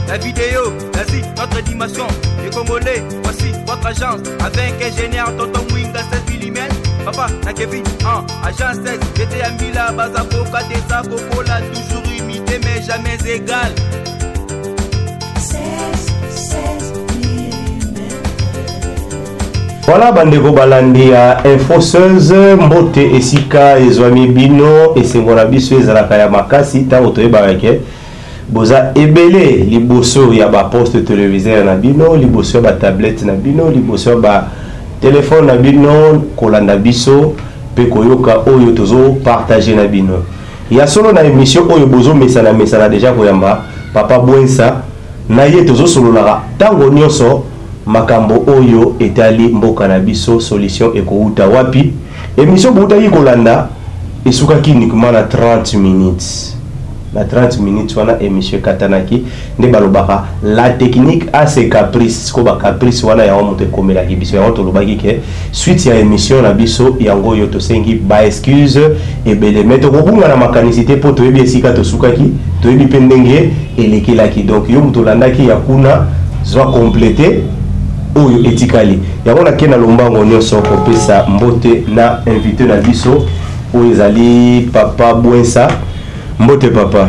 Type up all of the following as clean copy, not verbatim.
La vidéo, l'Asie, notre dimension. Les Congolais, voici votre agence. Avec ingénieur Tonton Mwinga 16 mm. Papa, na Kevin, en agence 16. J'étais à Mila, Bazakoka, Desa, Kokola, toujours imité mais jamais égal. 16, 16 mm. Voilà bandeko balandi ya Info 16, mbote esika ezwami bino, esengo na biso ezalaka ya makasi ntango toyebaka ke boza ebele liboso ya ba poste téléviseur na bino, liboso ya ba tablette na bino, liboso ya ba telefone na bino, kolanda biso mpe koyoka oyo tozo partager na bino. Ya solo na émission oyo bozomesana mesana deja koyamba Papa Bwensa na ye, tozosololaka ntango nyonso makambo oyo etali mboka na biso, solution ekouta wapi. Émission boutaki kolanda esukaki uniquement na 30 minutes. Na 30 minutes wana émission ekatanaki. Nde balobaka la technique a ses caprices. Siko bacaprice wana yango moto ekomelaki biso, yango tolobaki ke suite ya émission na biso yango oyo. Tosengi baexcuse ebele, mais tokobunga na makanisi te mpo toyebi esika tosukaki, toyebi mpe ndenge elekelaki. Donc yo moto olandaki ya kuna, zwa complete oyo etikali. Yango nake na lombango nyonso kopesa mbote na invité na biso oyo ezali Papa Bwensa. Mbote papa.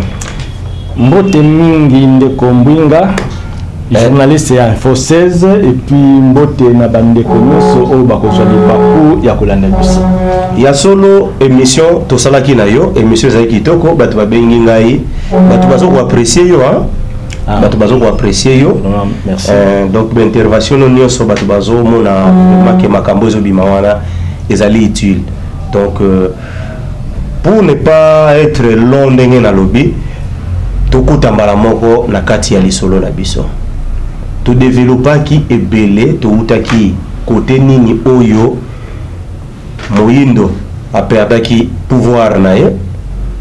Mbote mingi ndeko Mbwinga, journaliste ya Info 16, et puis mbote na bandeko nyonso oyo bakozwa libaku ya kolanda biso. Ya solo, émission tosalaki na yo, émission ezali kitoko. Bato babengi ngai, bato bazo koapprécier yo, hein? Ah. Bato bazo koapprécier yo. Vraiment, merci. Donc baintervention no nyonso, bato bazomona vraiment ke makambo ezobima wana ezali utile. Donc pour ne pas être long, ndenge nalobi, tokuta mbala moko na kati ya lisolo na biso. Todevelopaki ebele, toutaki kote nini oyo moyindo aperdaki pouvoir na ye,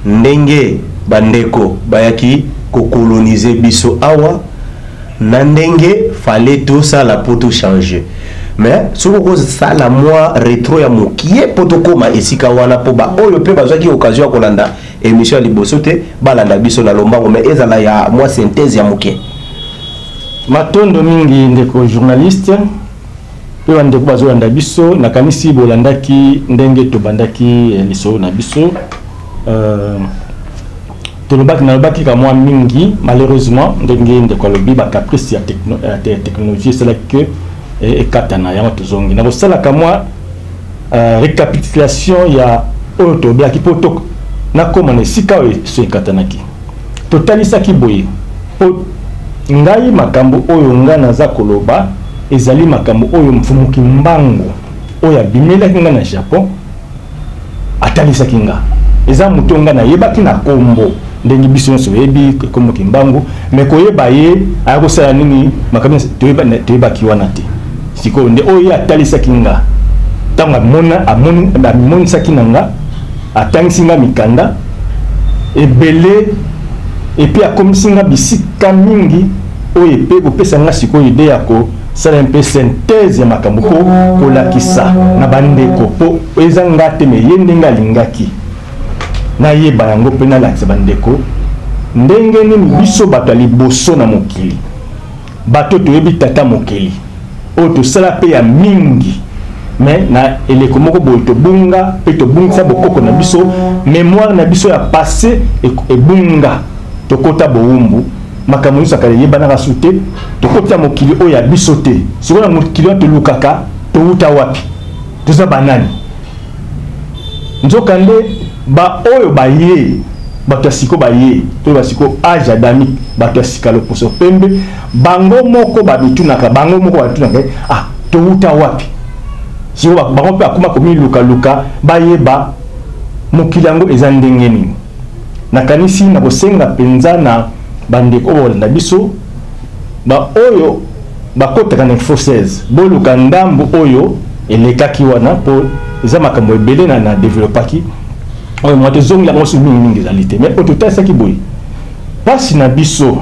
ndenge bandeko bayaki kokolonize biso awa, na ndenge fallait tosala mpo tochange. Mais soki okosala mwa retro ya mokie mpo tokóma esika wana, mpo baoyo mpe bazwaki occasion ya kolanda émission ya liboso te, balanda biso na lombango, mais ezala ya mwa synthèse ya moke. Matondo mingi ndeko journaliste mpe bandeko bazolanda biso. Nakanisi bolandaki ndenge tobandaki lisolo na biso. Tolobaki, nalobaki ka mwa mingi. Malheureusement, ndenge ndeko alobi, bacaprice ya technologie esalaki ke ekatana. Yango tozongi na kosalaka mwa récapitulation ya oyo tolobelaki mpo to nakóma na esika oyo so ekatanaki. Totalisaki boye, mpo ngai makambo oyo ngai naza koloba ezali makambo oyo Mfumu Kimbangu oyo abimelaki ngai na Japon atalisaki nga. Eza moto oyo ngai nayebaki na kombo, ndenge biso nyonso oyebi kombo Kimbangu, mais koyeba ye aya kosala nini, makambo nyonso toyebaki wana te. Sikoyo nde oyo ye atalisaki nga, ntango amona amonisaki na nga, atangisi nga mikanda ebele, et puis akomisi nga bisika mingi oyo epe kopesa nga sikoyo idée ya kosala mpe synthèse ya makambo mpo kolakisa na bandeko, mpo eza nga te, mais ye ndenge alingaki nayeba yango mpe nalakisa bandeko ndenge nini biso bato ya liboso na mokili, bato toyebi tata mokeli oyo tosala mpe ya mingi, mais na eleko moko boye tobunga mpe tobungisa bokoko na biso, mémoire na biso ya passé ebunga. Tokota bowumbu, makambo nyonso akala eyebanaka su te. Tokota mokili oyo ya biso te. Sikoyo na mokili wana tolukaka towuta wapi, toza banani? Nzokande baoyo baye bato ya siko, baye to basiko âge adamique, bato ya sika, loposo pembe, bango moko babitunaka, bango moko babitunaka: ah, towuta wapi? Sikoyo bango mpe akoma komilukaluka bayeba mokili yango eza ndenge nini. Nakanisi na kosenga mpenza na bandeko oyo balanda biso, baoyo bakotaka na Info 16, boluka ndambu oyo elekaki wana, mpo eza makambo ebele na developaki oyo mwa tozongela yango so mingimingi ezali te. Mais oyo totalisaki boye, mpasi na biso,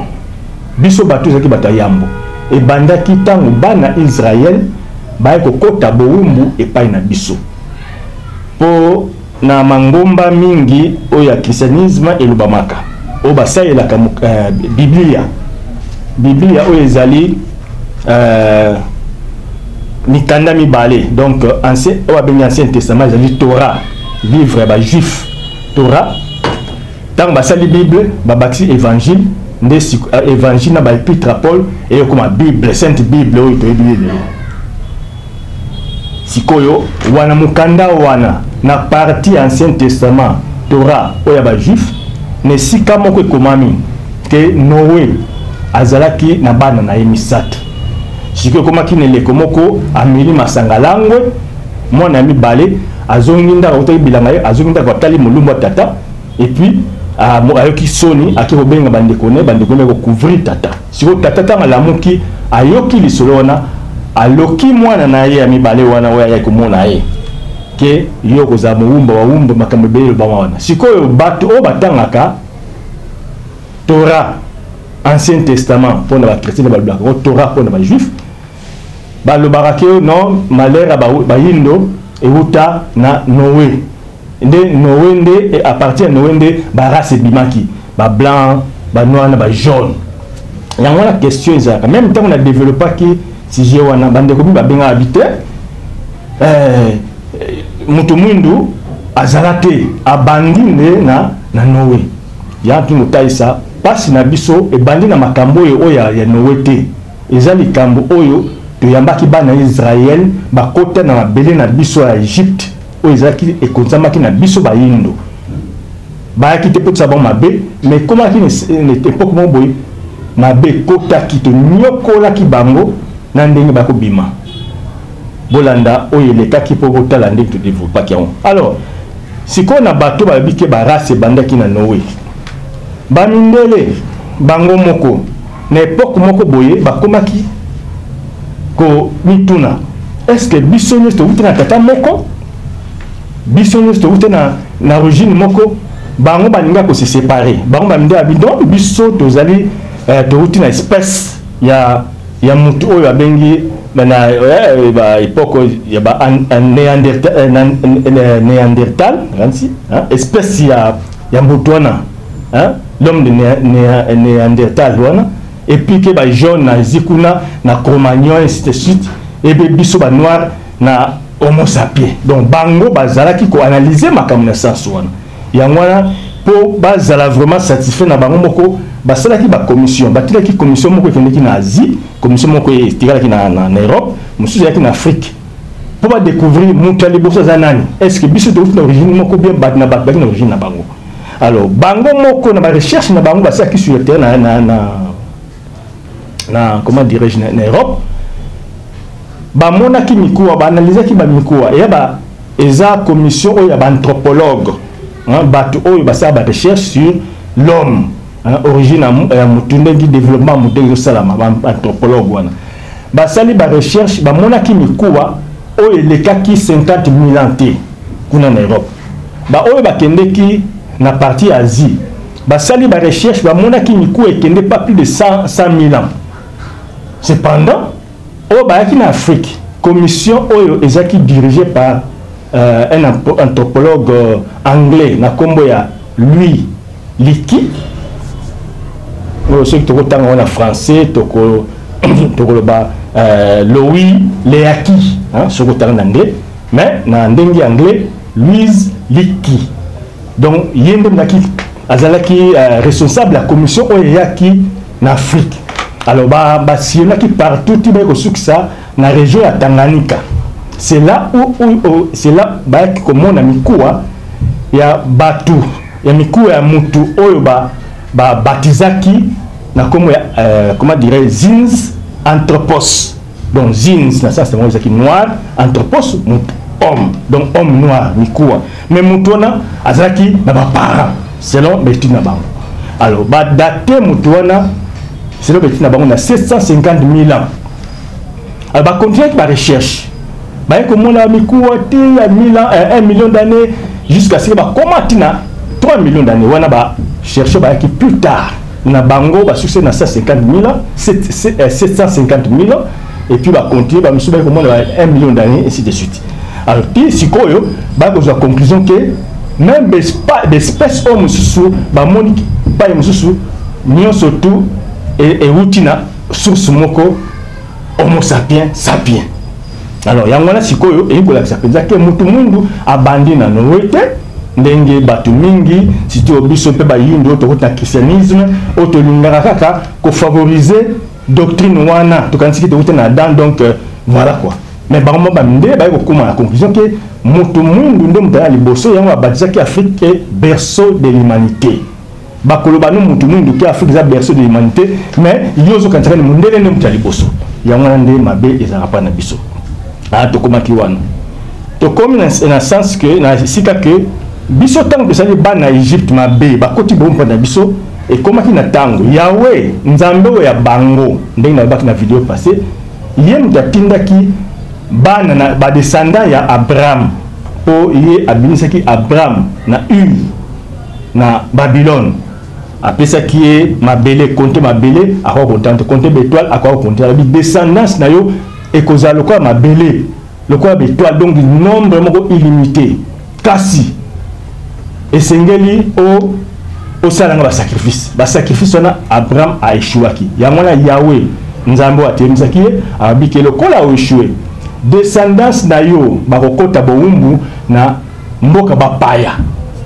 biso bato ezalaki bato ya yambo, ebandaki ntango bana Israel baye kokota bowumbu epai na biso, mpo na mangomba mingi oyo ya christianisme elobamaka, oyo basalelaka biblia. Biblia oyo ezali mikanda mibale. Donc ancien, oyo babengi Ancien Testament ezali Torah, livre ya bajuif Torah. Ntango basali Bible, babakisi évangile nde évangile na baépître ya Paul, eyokoma Bible, Sainte Bible oyo toyebi lelo. Sikoyo wana mokanda wana, na partie ya Ancien Testament, Torah oyo ya bajuif, na esika moko ekomami ke Noe azalaki na bana na ye misato. Sikoyo ekomaki na eleko moko, ameli masanga langwe. Mwana ya mibale azongi ndako, akutaki bilanga ye, azongi ndako, atali molumbu ya tata et puis ayoki soni, ake kobenga bandeko ne, bandeko ne kocouvrir tata. Sikoyo tata, ntango alamuki, ayoki lisolo wana, aloki mwana na ye ya mibale wana oyo ayaki komona ye ke yo kozala mowumba wawumba, makambo ebele elobama wana. Sikoyo bato oyo batangaka Torah, Ancien Testament mpona bachrétien, balobaka ngo Torah mpona bajuif, balobaka ke non, malheur ya bayindo euta na Noé. Nde Noé nde, à partir ya Noé nde barace ebimaki, bablanc, banoir na bajaune. Yango wana question ezalaka. Même ntango na développaki sujet wana, bandeko mi babengaka bi te, moto mwindu azala te, abandi nde na Noé. Ya mpi kotalisa mpasi na biso ebandi na makambo oyo oyo ya Noé te. Eza likambo oyo toyambaki bana ya Israel, bakota na mabele na biso ya Egypte oyo ezalaki ekonzamaki na biso bayindo. Bayaki te mpo tosala bango mabe, mais ekomaki na époque moko boye, mabe ekotaki, tonyokolaki bango na ndenge bakobima. Bolanda oyo elekaki mpo botala ndenge todéveloppaki yango. Alors sikoyo na bato balobi ke barace ebandaki na Noé, bamindele bango moko na époque moko boye bakomaki komituna: est ce que biso nyonso towuti na tata moko? Biso nyonso towuti na origine moko? Bango balinga kose séparer. Bango bamindele babi donc biso tozali towuti na espèce ya mutu oyo abengi na ba époque ya ba Néandertal, hein, espèce ya mutu wana, hein, l'homme de Néandertal wana, et puis ke bajaune na Asie kuna, na Cro-Magnon, ainsi de suite, ebe biso banoir na Homo sapiens. Donc bango bazalaki koanalyse makambo na sens wana. Yango wana, mpo bazala vraiment satisfait na bango moko, basalaki bacommission. Batilaki commission moko ekendeki na Asie, commission moko etikalaki na Europe, mosusu ezalaki na Afrique, mpo badécouvrir moto ya liboso aza nani. Est ce que biso touti na origine moko bien, bato na bato baki na origine na bango? Alors bango moko na barecherche na bango basalaki sur le terrain na, comment dirais-je, na Europe, bamonaki mikuwa, baanalizaki bamikuwa eya ba eza commission oyo ya baanthropologue, hein, bato oyo basala barecherche sur l'homme, hein, origine ya motu, ndenge développement ya motu ndenge ezosalama. Baanthropologue wana basali barecherche, bamonaki mikuwa oyo elekaki 50 000 ans te kuna na Europe. Baoyo bakendeki na partie ya Asie, basali barecherche, bamonaki mikuwa ekende pas plus de 100 000 ans. Cependant oyo bayaki na Afrique, commission oyo ezalaki dirigée par un anthropologue anglais na nkombo ya Louis Leakey, oyo soki tokotanga ngo na français tokoloba Louis Leakey, hein, soki otanga na anglais, mais na ndenge anglais Louise Leakey. Donc ye nde mnaki azalaki responsable ya commission oyo eyaki na Afrique. Alors basillonnaki partout ti bayaki kosukisa na région ya Tanganyika. C'est là où c'est là bayaki komona mikuwa ya bato, ya mikuwa ya mutu oyo babatizaki na nkombo ya comment dirais, Zinjanthropus. Donc Zinj na sens yango ezalaki noir, anthropos mutu, homme, donc homme noir, mikuwa. Mais mutu wana azalaki na baparent selon baétude na bango. Alors badate mutu wana selon baétude na bango na 750 000 ans. Alors bacontinuaki barecherche, baye komona mikuwa te ya 1000 ans, 1 million d'années, jusqu'à ce que bakoma ntina 3 millions d'années. Wana bachercheur bayaki plus tard na bango, basuccès na 150 000 ans, 750 000 ans, et puis bacontinue, bamisusu bayaki komona ba 1 million d'années, ainsi de suite. Alors ti sikoyo bakozwa conclusion ke même baespèce oyo mosusu bamoni pai mosusu nyonso tu. Euti na source moko, Homo sapiens sapiens. Alors yango wana sikoyo eyi kolakisa mpenza ke motu mwindu abandi na Noe te, ndenge bato mingi, surtout biso mpe bayindu oyo tokoti na christianisme, oyo tolingaka kaka kofavoriser doctrine wana, tokanisiki tokuti na Adam. Donc voilà quoi. Mais bango mo bamindele baye kokóma na conclusion ke moto mwindu nde moto aya liboso. Yango babatisaki Afrique ke berceau de l'humanité. Bakoloba no motu mwindu ke Afrique eza berceau de l'humanité, mais yo ozokanisaka ni mondele nde moto ya liboso. Yango wana nde mabe ezalaka mpa na biso. Ah, tokomaki wana, tokomi na sens ke na esika ke biso, ntango tosali bana Egypte mabe, bakoti bongo mpo na biso. Ekomaki na ntango Yawe, Nzambe oyo ya bango, ndenge nalobaki na video passé, ye moto atindaki bana na badescendant ya Abraham, mpo ye abimisaki Abraham na Ur, na Babylone, apesaki ye mabele. Compte mabele, akoka kontante. Compte baétoile, akoka kokonte. Alobi descendance na yo ekozala lokola mabele, lokola baétoile, donc nombre moko illimité. Kasi esengeli o osalanga basacrifice. Basacrifice wana, Abraham aéchouaki. Yango wana Yawe, Nzambe oyo atelemisaki ye, alobi ke lokola oéchoué, descendance na yo bakokɔta bowumbu na mboka bapaya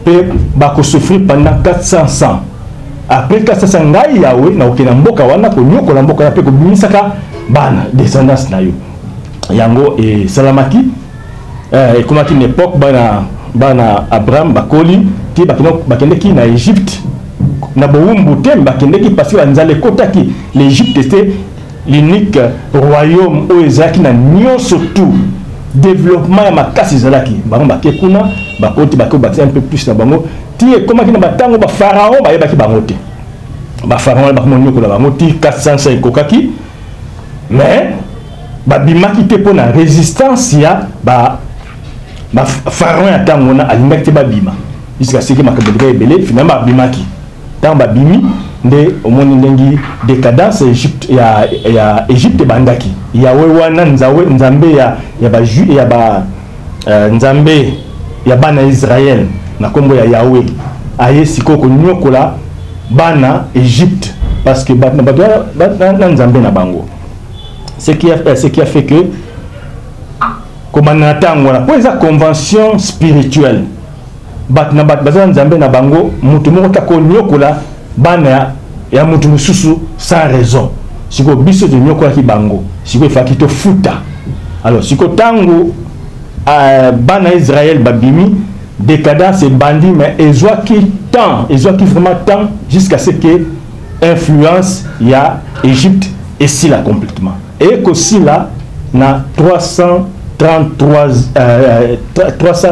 mpe bakosouffrir pendant 400 ans. Après 400 ans, ngai Yawe nakokende na mboka wana, konyokola mboka wana mpe kobimisaka bana descendance na yo. Yango esalamaki. Ekomaki na époque bana Abraham bakoli ti bakendeki na Égypte na bowumbu te. Bakendeki parce que banzala ekotaki. L'Égypte était l'unique royaume oyo ezalaki na nyonso, tout développement ya makasi ezalaki. Bango bake kuna, bakoti, bake bakisi un peu plus na bango, ti ekomaki na batango bapharaon bayebaki bango te. Bapharaon wana bakoma nyokola bango ti 400 ekokaki, mais babimaki te mpo na résistance ya bapharaon ya ntango wana. Alingaki te babima jusqu'à ce que makambo eleka ebele. Finalement babimaki. Ntango babimi nde omoni ndenge décadence Egypte, ya Egypte ebandaki. Yawe wana, nzawe, Nzambe ya ba ya ba Nzambe ya bana Israël na nkombo ya Yawe, aye sikoyo konyokola bana Egypte, parce que bato na Nzambe na bango. Ce qui a fait que kobanda na ntango wana, mpo eza convention spirituelle, bato na bato baza na Nzambe na bango, moto moko ta konyokola bana ya moto mosusu sans raison. Sikoyo biso tonyokolaki bango, sikoyo efaki tofuta. Alors sikoyo ntango bana Israel babimi, décadence ebandi, mais ezwaki temps, ezwaki vraiment temps jusqu'à ce que influence ya Égypte esila complètement. Ekosila na 333 300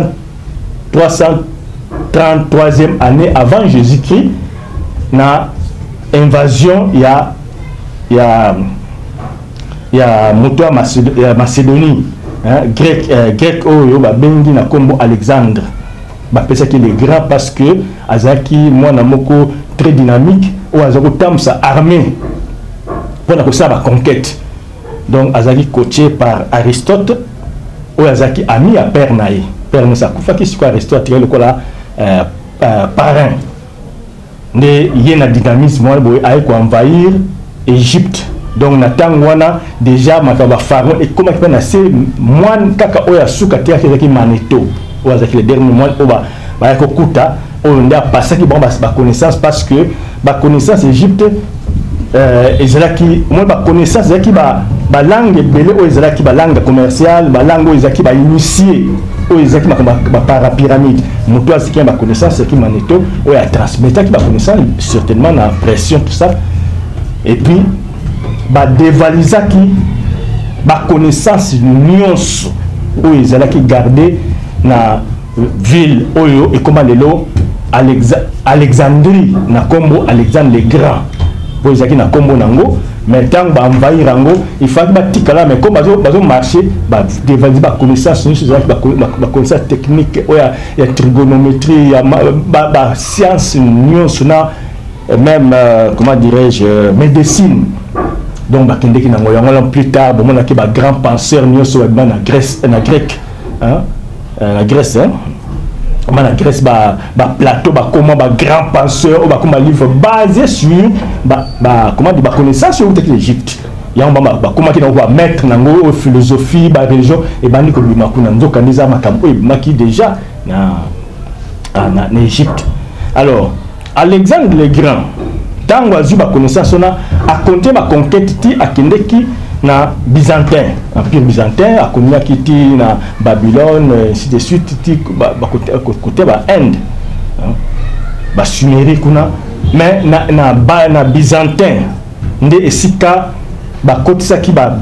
333e année avant Jésus-Christ, na invasion ya moto ya Macédonie, hein, grec, grec oyo babengi na nkombo Alexandre. Bapesaki le Grand parce que azalaki mwana moko très dynamique oyo aza kotambusa armée mpona kosala baconquête. Donc azalaki coaché par Aristote, oyo azalaki ami ya père na ye. Père nyonso akufaki, sikoyo Aristote atikali lokola parrain. Nde ye na dynamisme wana boye aye koenvahir Égypte. Donc na ntango wana déjà makambo ya pharaon ekomaki mpe na se. Mwane kaka oyo asuka te azalaki Maneto, oyo azalaki le dernier moine oyo bayaki kokuta, oyo nde apasaki bango baconnaissance, parce que baconnaissance Égypte ezalaki moi baconnaissance, ezalaki balangue ebele oyo ezalaki balangue commerciale, balangue oyo ezalaki bainitié, oyo ezalaki makambo baparapyramide. Moto azalaki na baconnaissance ezalaki Maneto, oyo atransmettaki baconnaissance, certainement na pression, tout ça. Et puis badévalisaki baconnaissance nyonso oyo ezalaki garde na ville oyo ekóma lelo Alexandrie, na nkombo Alexandre le Grand, po ezalaki na nkombo nango. Mais ntango baenvahir yango, ifaki batikala, mais comme bazomarche, badévalise baconnaissance nyonso ezalaki, baconnaissance technique oyo ya trigonométrie, ya bascience nyonso, na même comment dirais-je, médecine. Donc bakendeki nango. Yango wana plus tard bomonaki bagrand penseur nyonso babima na Grèce, na Grec, hein? Na Grèce, hein? Bana Grèce, ba Plato, bakoma ba grand penseur oyo bakoma livre basé sur ba comment dire, baconnaissance oyo eutaki l'Égypte. Yango bakomaki nango bamaître nango oyo philosophie, bareligion ebandi kobima kuna. Nzoka nde eza makambo oyo ebimaki déjà na Égypte. Alors Alexandre le Grand, ntango azwi baconnaissance wana, akonte baconquête ti akendeki na Byzantin, empire byzantin, akomiaki ti na Babylone, ainsi de suite, ti côté ba Inde, hein, Basumérie kuna. Mais na Byzantin nde esika bakotisaki ba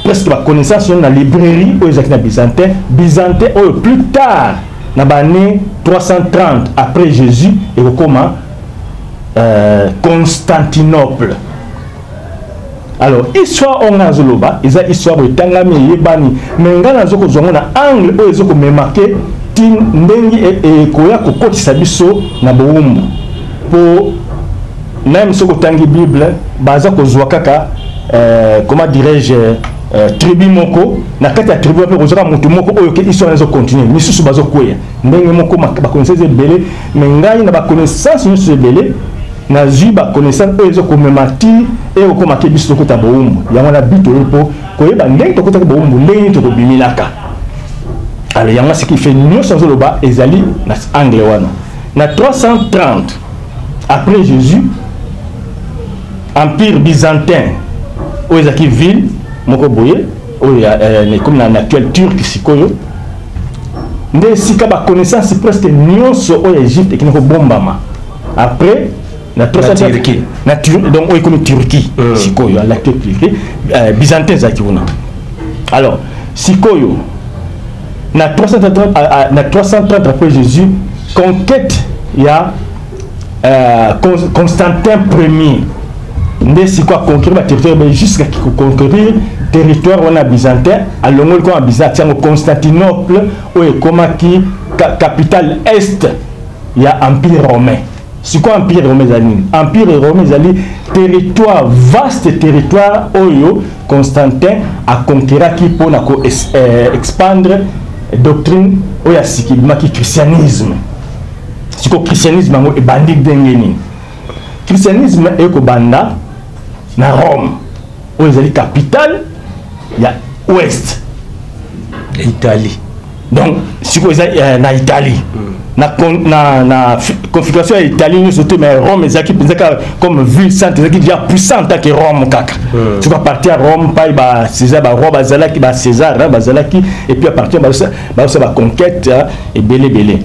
presque baconnaissance na librairie oyo ezalaki na Byzantin. Byzantin oyo plus tard, na baannée 330 après Jésus, ekokoma Constantinople. Alors histoire oyo ngai nazoloba eza histoire oyo etangami, eyebani, mais ngai nazo kozwa yango na angle oyo ezokomema ke ti ndenge ekoya kokotisa biso na bowumbu. Po même soki otangi Bible, baza kozwa kaka comment dirais-je, tribu moko. Na kati ya tribu mpe kozwaka motu moko oyo ke histoire ezocontinue, misusu bazokweya ndenge moko. Baconnaissance ebele, mais ngai na baconnaissance nyonso ebele nazwi, baconnaissance oyo ezokomema ti ekokomaki biso tokota bowumbu. Yango na bi toyei mpo koyeba ndenge tokotaki bowumbu, ndenge nini tokobimelaka. Alors yango, ce qui fait nyonso azoloba ezali na angle wana. Na 330 après Jésus, empire byzantin oyo ezalaki ville moko boye oyo ekomi na actuel Turque sikoyo, nde esika baconnaissance presque nyonso oyo ya Égypte ekende kobombama. Après na 330 Turquie. Donc oyo ekomi Turquie sikoyo, l'actuel Turquie, byzantin ezalaki kuna. Alors sikoyo na 330, na 330 après Jésus, conquête ya Constantin Ier nde sikoyo aconquérir baterritoire, mais jusqu'à koconquérir territoire wana byzantin, alongoli koma Byzance, atia yango Constantinople oyo ekomaki capitale est ya empire romain. Sikoyo empire romain ezali nini? Empire romain ezali territoire, vaste territoire oyo Constantin aconquéraki mpona koexpandre doctrine oyo ya sika ebimaki, christianisme. Sikoyo christianisme yango ebandi ndenge nini? Christianisme ekobanda na Rome oyo ezali capitale ya ouest. Italie. Donc sikoyo eza na Italie, na configuration ya Italie nyonso te, mais Rome ezalaki mpenza kaka comme ville sainte, ezalaki déjà puissante que Rome kaka. Sikoyo à partir ya Rome pai bacésar, baroi bazalaki, bacésar bazalaki, et puis à partir bazosala baconquête ebele ebele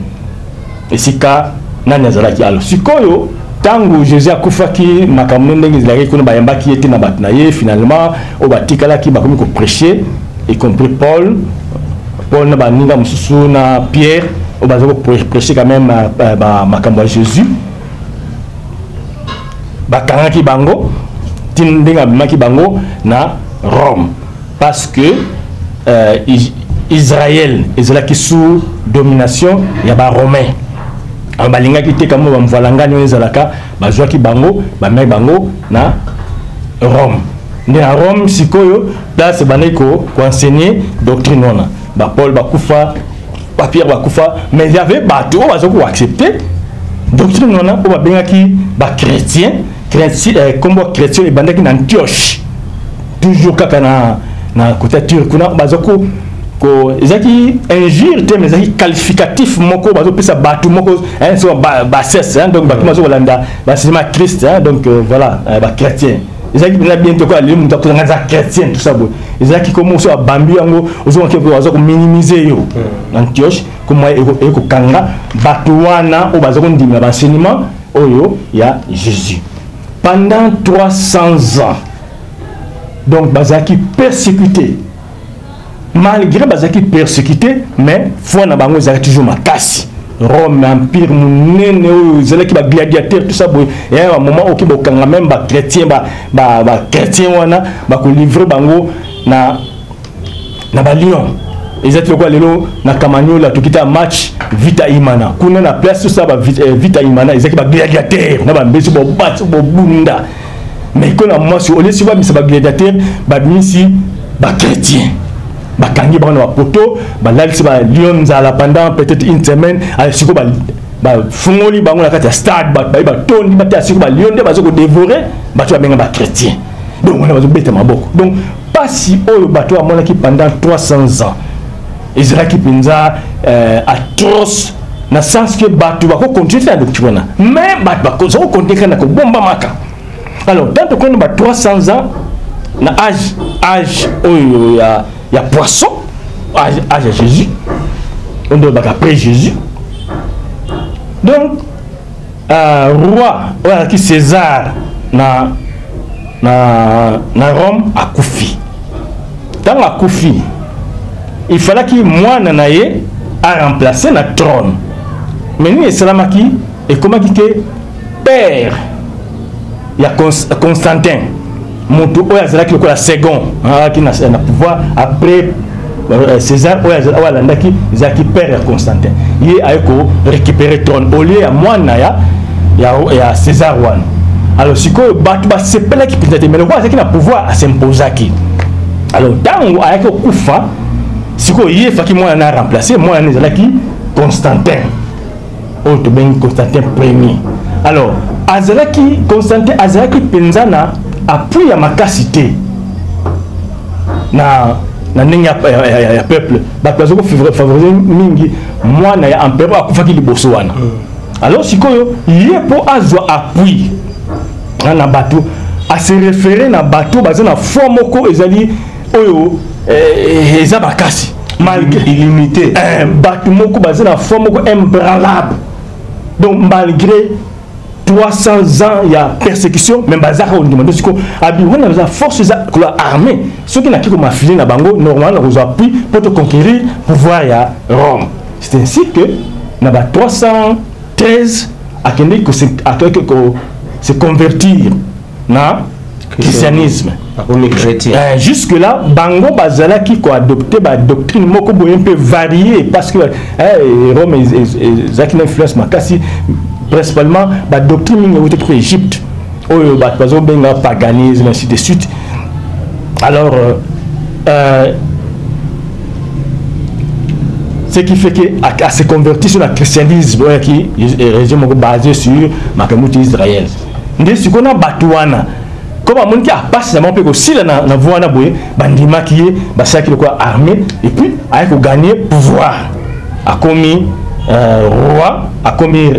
esika nani azalaki. Alors sikoyo ntango Jésus akufaki, makambo ndenge ezalaki kuna, bayambaki ye te na bato na ye. Finalement oyo batikalaki bakomi koprêcher, y compris Paul, Paul na baninga mosusu na Pierre oyo baza koprêcher quand même makambo ya Jésus. Bakangaki bango ntina ndenge abimaki bango na Rome, parce que Israël ezalaki sous domination ya baromain. Alors balingaki te kamo bamvalangani oyo ezalaka, bazwaki bango, bameki bango na Rome. Nde na Rome sikoyo place ebandaki koenseigner doctrine wana. Bapaul bakufa, bapierre bakufa, mais il y avait bato oyo baza koaccepte doctrine wana oyo babengaki bachrétien. Nkombo ya chrétien ebandaki na Antioche, toujours kaka na côté turc kuna. Baza ko ezalaki injure te, mais ezalaki qualificatif moko bazopesa bato moko, hein, so bassesse, hein, donc bato bazo kolanda baenseignement ya Christ, hein, donc voilà, bachrétien ezalaki mpenza bien te. Koya lelo moto akozanga aza chrétien, tout ça boye, ezalaki komo so abambi yango, ozomaki baza kominimize yo. Na Antioche komo ekokanga bato wana oyo baza kondimela baenseignement oyo ya Jésus pendant 300 ans. Donc bazalaki persécuté. Malgré bazalaki persécuté, mais foi na bango ezalaki toujours makasi. Rome, empire monene oyo ezalaki bagladiateur, tout ça boye, eya bamoment oyo bokanga même bachrétien, bachrétien wana bakolivre bango na balion. Eza ti lokola lelo na Kamanyola tokita match Vita Imana kuna na place tout ça, ba Vita Imana ezalaki bagladiateur na bambesi, bobati, bobunda. Mais kuna mwasi olesi babimisa bagladiateur, babimisi bachrétien. Bakangi bango na bapoto, balalisi ba lion nzala pendant peut-être une semaine. Sikoyo bafungoli bango na kati ya stade, bato baye batondi, bateya. Sikoyo balion nde baza kodévorer bato babenga bachrétien. Donc wana bazobeta maboko. Donc pasi oyo bato bamonaki pendant 300 ans ezalaki mpenza atroce, na sens que bato bakocontinue te na doctrine wana, mais bato bakoza kocontinue kaka na kobombamaka. Alors tant tokoni ba 300 ans na âge oyo ya poisson, âge ya Jésus, oyo nde olobaka après Jésus. Donc roi oyo azalaki César na Rome akufi. Ntango akufi, il fallaki mwana na ye aremplace na trône. Mais nini esalamaki? Ekomaki ke père ya Constantin, moto oyo azalaki lokola second, azalaki na pouvoir après César oyo alandaki, ezalaki père ya Constantin, ye aye korécupérer trône au lieu ya mwana ya César wana. Alors sikoyo bato basepelaki mpenza te, mais lokola azalaki na pouvoir, asimposaki. Alors ntango ayaki kokufa, sikoyo ye efaki mwana na remplace. Mwana na ezalaki Constantin oyo tobengi Constantin Premier. Alors azalaki, Constantin azalaki mpenza na appui ya makasi te na ndenge ya peuple. Bato baza kofavoriser mingi mwana ya empereur akufaki liboso wana. Alors sikoyo ye, mpo azwa appui na bato, ase référé na bato baza na foi moko ezali oyo eza makasi. Malgré illimité. Bato moko baza na foi moko imbranlable. Donc malgré 300 ans ya persécution, mais bazaka kondima. Ndo sikoyo abi wana baza force, eza kola armée. Soki naki komafile na bango, normalement nakozwa appui mpo toconquérir pouvoir ya Rome. C'est ainsi que na ba 313 akendeki se convertir na christianisme. Akomi chrétien. Jusque là bango bazalaki koadopte badoctrine moko boye mpe varié, parce que Rome ezalaki na influence makasi. Principalement badoctrine mingi eutaki mpe Égypte, oyo bato bazobenga paganisme, ainsi de suite. Alors ce qui fait que a se converti sur le christianisme oyo yaki religion moko basé sur makambo ti Israël. Nde sikoyo na bato wana, ko bamoniki apasi na bango mpe kosila na voie wana boye, bandimaki ye, basalaki lokola armée, et puis aye kogagner pouvoir, akomi roi, akomi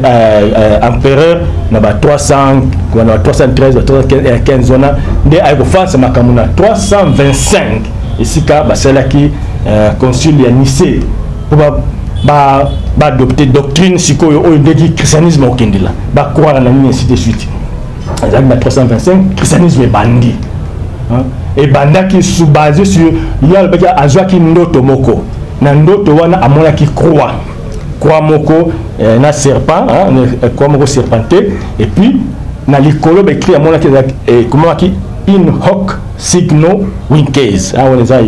empereur na ba 300, na ba 313, ba 315 wana. Nde aye kofansa makambo na 325, esika basalaki concile ya Nicée mpo baadopte doctrine sikoyo oyo ndeki christianisme okendela, bacroire na nini, ainsi de suite. Ezalaki na 325 christianisme ebandi. Ebandaki su basé sur ye alobaki, azwaki ndoto moko. Na ndoto wana amonaki croix moko na serpent, hein, croix moko serpenté, et puis na likolo baécrit amonaki ekomamaki "In hoc signo vinces". Wana eza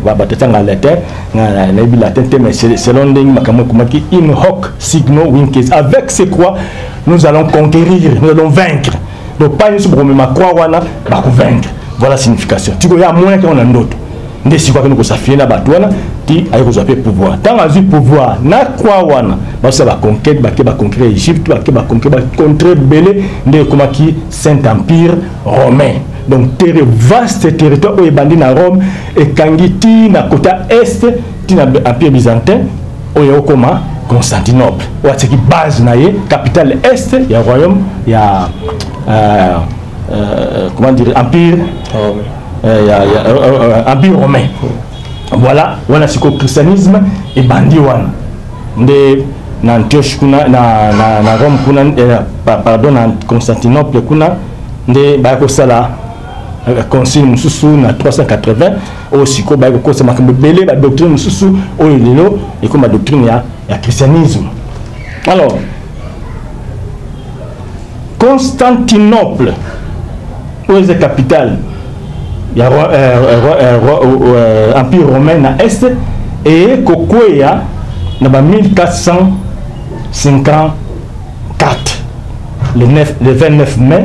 bato etanga latin, nayebi latin te, mais selon ndenge makambo ekomaki, "In hoc signo vinces", avec ces croix nous allons conquérir, nous allons vaincre. Donc pa nyonso bokomema croix wana, bakovaincre. Voilà signification. Tiko ye amonaki yango na ndoto, nde sikoyo akende kosafie na bato wana ti aye kozwa mpe pouvoir. Ntango azwi pouvoir na croix wana, basala baconquête, bake baconquérir Égypte, bake baconquérir bacontrée ebele, nde ekomaki Saint Empire romain. Donc vaste territoire oyo ebandi na Rome, ekangi ti na kota est, ti na Empire byzantin oyo ekokoma Constantinople, oyo atiaki base na ye, capitale est ya royaume ya comment dire, empire ya empire romain. Voilà, wana sikoyo christianisme ebandi wana nde na Antioche kuna, na Rome kuna, pardon, na Constantinople kuna, nde baya kosala concile mosusu na 380, oyo sikoyo baya kokosa makambo ebele, badoctrine mosusu oyo lelo ekoma doctrine ya christianisme. Alors Constantinople oyo eza capitale ya empire romain na est, eye kokweya na ba 1454, le 9, le 29 mai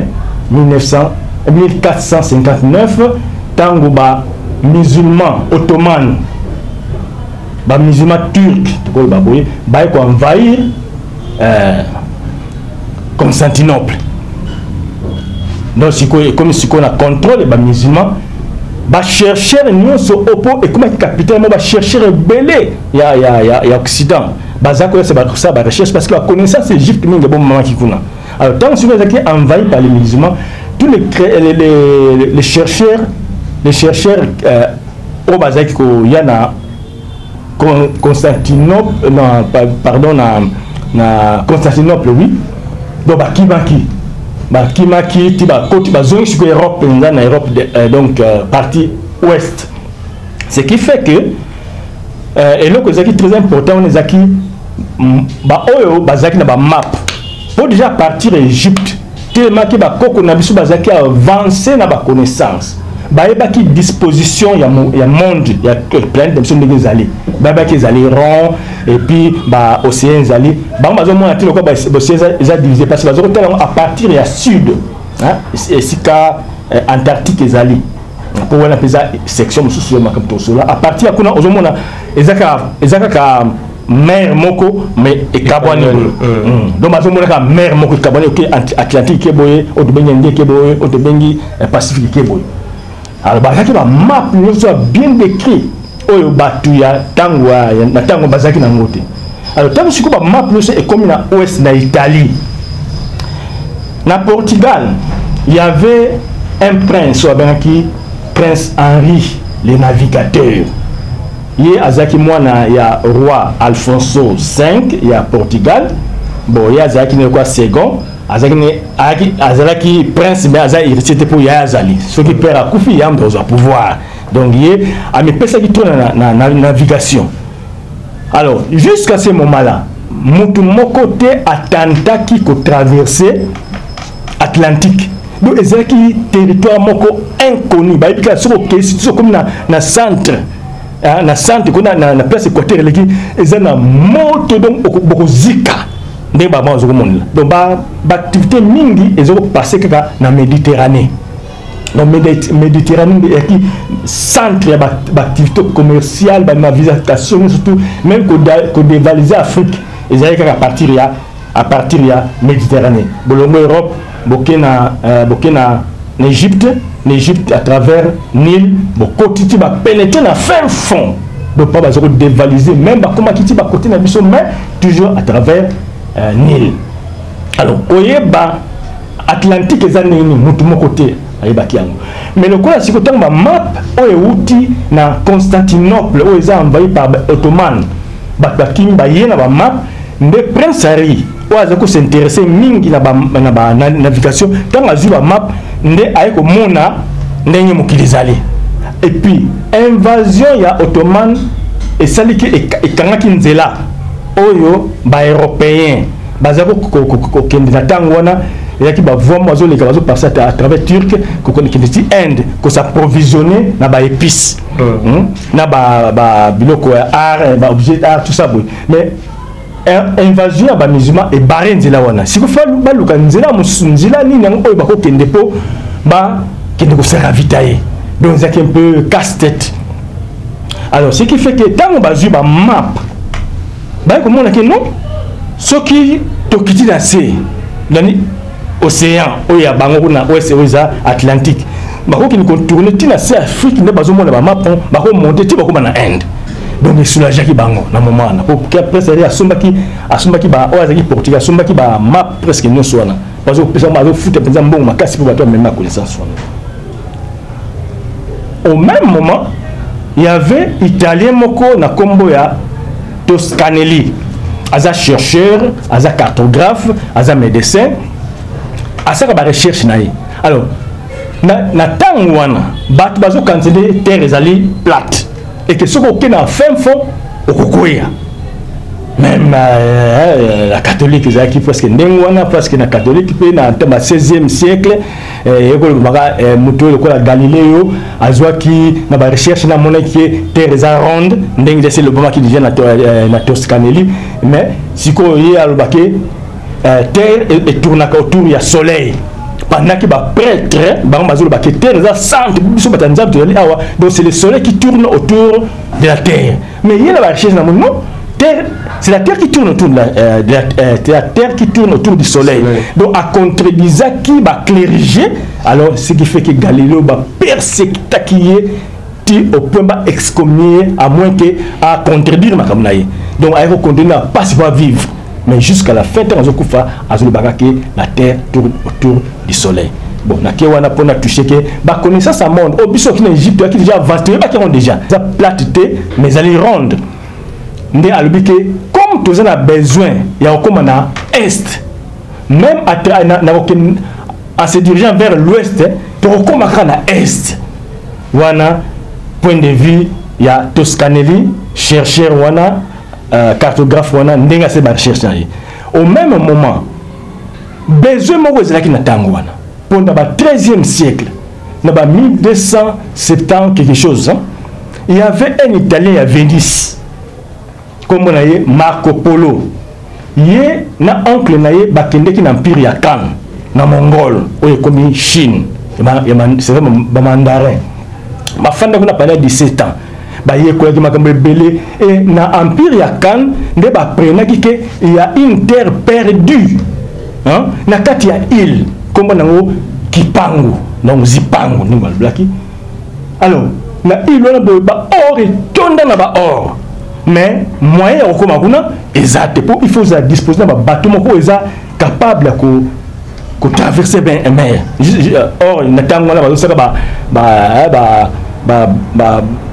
1900, 1459, ntango ba musulman ottoman Bamusulman turc, tokoloba boye, baye koenvahir Constantinople. Donc sikoyo ekomi sikoyo na contrôle ya bamusulman. Bachercheur nyonso oyo, mpo ekomaki capitale mo, bachercheur ebele ya Occident baza koyasa kosala barecherche, parce que baconnaissance Égypte mingi ebomamaki kuna. Alors ntango sikoyo ezalaki envahi par les musulmans, tous les chercheurs oyo bazalaki koya na Constantinople, non, pardon, na Constantinople, oui, donc bakimaki ti bakoti, bazongi sikoyo Europe mpenza, na Europe donc partie ouest. Ce qui fait que eloko ezalaki très important wana ezalaki baoyo bazalaki na bamap, mpo déjà partir Égypte telemaki, bakoko na biso bazalaki avancé na baconnaissance, bayebaki disposition ya monde, ya planète na biso ndenge ezali. Bayebaki ezali rond et puis baocéan ezali, bango bazomona te lokola baocéan eza divisé, parce que bazokotala yango à partir ya sud, hein, esika Antarctique ezali, mpo wana mpenza section mosusu ya makambo tosola. À partir ya kuna ozomona eza kaka mer moko, mais ekabwani boye. Donc bazomona kaka mer moko ekabwani, oke Atlantique ke boye, oyo tobengi Indien ke boye, oyo tobengi Pacifique ke boye. Alors bazalaki bamap nyonso ya bien décrit oyo bato ya ntango na ntango bazalaki nango te. Alors ntango sikoyo bamap nyonso ekomi na ouest, na Italie, na Portugal, il y avait un prince oyo abengaki prince Henri le Navigateur. Ye azalaki mwana ya roi Alfonso V ya Portugal. Bon, ye azalaki ne kwa second, azalaki prince, mais aza héritier te, mpo ye azali, soki père akufi, ye moto azwa pouvoir. Donc ye amipesaki trop na navigation. Alors jusqu'à ce moment là, mutu moko te atentaki kotraverser Atlantique. Donc ezalaki territoire moko inconnu. Bayebi kaka soki okei, soki okomi na centre, ah, na centre kuna na place équateur eleki, eza na moto, donc bokozika ndenge bama bazokomonela. Donc baactivité mingi ezokopasser kaka na Méditerranée. Donc Méditerranée eyaki centre ya baactivité commerciale, banavigation, surtout même kodévaliser Afrique ezalaki kaka à partir ya Méditerranée. Bolongo Europe, boke na Égypte, na Égypte à travers Nil, bokoti ti bapénétre na fin fond. Donc mpo baza kodévaliser, même bakomaki ti bakote na biso, mais toujours à travers Nil. Alors koyeba Atlantique eza ndenge nini, mutu moko te ayebaki yango. Mais lokola sikoyo ntango bamap oyo euti na Constantinople, oyo eza envahi par Ottoman, bato bakimi, baye na bamap, nde prince Henri oyo aza kos'intéresser mingi na ba navigation, ntango azwi bamap nde aye komona ndenge mokili ezali. Et puis invasion ya Ottoman esaliki ekangaki nzela oyo baeuropéen baza kokende na ntango wana. Ezalaki bavoie mo bazoleka, bazopasser à travers Turc, kokende ti Inde, kos'approvisionner na baépice, na biloko ya art, baobjet art, tout ça boye. Mais invasion ya bamusulman ebarrer nzela wana. Sikoyo baluka nzela mosusu, nzela nini yango oyo bakokende mpo bakende kose ravitailler? Donc ezalaki un peu casse tête. Alors ce qui fait que ntango bazwi bamap, baye komona ke non, soki tokiti na se nani, océan oyo ya bango kuna ouest, oyo eza Atlantique, bakokende contourner ntina se Afrique, nde bazomona bamap, bakomonter ti bakóma na Inde. Donc esoulageaki bango na moment wana, po presque asombaki ba oyo azalaki Portugais, asombaki bamap presque nyonso wana, bazopesa, bazofuta mpenza mbongo makasi mpo bato bamema connaissance wana. Au même moment, il y avait Italien moko na nkombo ya Toscanelli. Aza chercheur, aza cartographe, aza médecin, asalaka barecherche na ye. Alors na ntango wana bato bazokanisa nde terre ezali plate et que soki okende na fin fond, okokwea. Même la catholique ezalaki presque ndenge wana, presque na catholique mpe na ntango ya 16e siècle ekolobaka moto oyo lokola Galileo azwaki na barecherche, namonaki ke terre eza ronde, ndenge esi elobamaki déjà na Toscanelli. Mais sikoyo ye alobaki terre etournaka autour ya soleil, pendant que baprêtre bango bazoloba ke terre eza centre, biso bato ya Nzambe tozali awa, donc c'est le soleil qui tourne autour. de la terre. Mais il y a la recherche dans non, terre, c'est la terre qui tourne autour de la, de la, c'est la terre qui tourne autour du soleil. Soleil. Donc acontredisaki ba clergé, alors ce qui fait que Galileo ba persécutaki ye ti au point ba excommunier, à moins que à contredire makambo na ye. Donc ayeko continuer à pas pouvoir vivre, mais jusqu'à la fin ntango azokufa, azolobaka ke la terre tourne autour du soleil. Bon, na ke wana mpona touche ke baconnaissance ya monde oyo biso oki na Egypte oyaki déjà avancé, toyebaki yango déjà. Eza plate te, mais ezali ronde. Nde alobi ke comme toza na besoin ya kokóma na est, même na kokende en se dirigeant vers l'ouest, tokokóma kaka na est wana. Point de vue ya Toscanelli, chercheur wana, cartographe wana, ndenge asali barecherche na ye. Au même moment, besoin moko ezalaki na ntango wana, mpo na ba 13e siècle, na ba 1270 quelque chose, hein, il y avait un Italien ya Venise, kombo na ye Marco Polo. Ye na oncle na ye bakendeki na empire ya Khan na Mongole, oyo ekomi Chine, c'est vrai, bamandarin. Bafanda kuna pendant 17 ans, bayekolaki makambo ebele. E na empire ya Khan nde baprenaki ke ya une terre perdue, hein, na kati ya île, kombo nango Kipangu, donc Zipangu ndenge balobelaki. Alors na île wana boye, baor etonda na baor, mais moyen ya kokóma kuna eza te, mpo il faut ozala dispose na babateau moko oyo eza capable ya kotraverser ben mer. Or na ntango wana bazosaka ba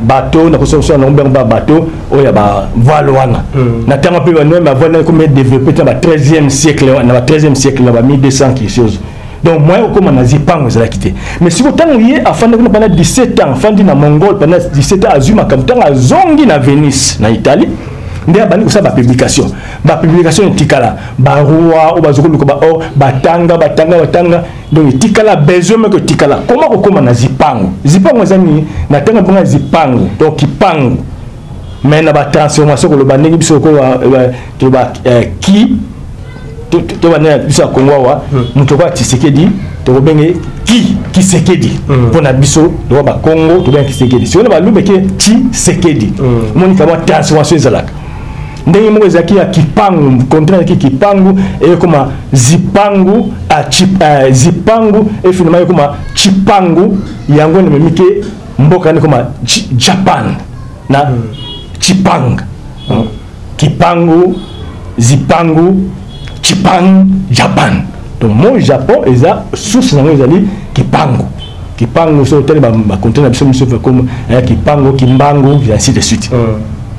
bateau na kosala nango bengo ba bateau oyo ya bavoile wana. Na ntango mpe banoye bavoile ekomi développé na ba 13e siècle, na ba 13e siècle, na ba 1200 quelque chose. Donc moyen okóma na Zipango ezalaki te. Mais sikoyo, ntango ye afandi kuna pendant 17 ans, afandi na Mongole pendant 17 ans, azwi makambo. Ntango azongi na Venise, na Italie, nde abandi kosala bapublication. Bapublication etikala, baroi oyo bazokoluka baor batanga, batanga, batanga. Donc etikala besoin moko, etikala koma kokóma na Zipango. Zipango eza nini? Na ntango mponga Zipango, donc Kipango, mais na batransformation, koloba ndenge biso toloba ki to bana biso ya Kongo awa, moto okoya Tshisekedi, tokobenge ki Kisekedi. Mpo na biso lokola Bakongo, tobenge Kisekedi. Sikoyo na Baluba eke Tshisekedi. Omoni kama transformation ezalaka ndenge moko. Ezalaki ya Kipangu, contraire ezalaki Kipangu, eyekoma Zipangu, Zipangu, e finalement ekoma Chipangu. Yango nememi ke mboka wana ekoma Japan na Chipang. Kipangu, Zipangu, Chipang, Japan. Donc mot Japon eza source nango ezali Kipangu. Kipangu, so otali bacontraire na biso miso comme Kipangu, Kimbangu, et ainsi de suite.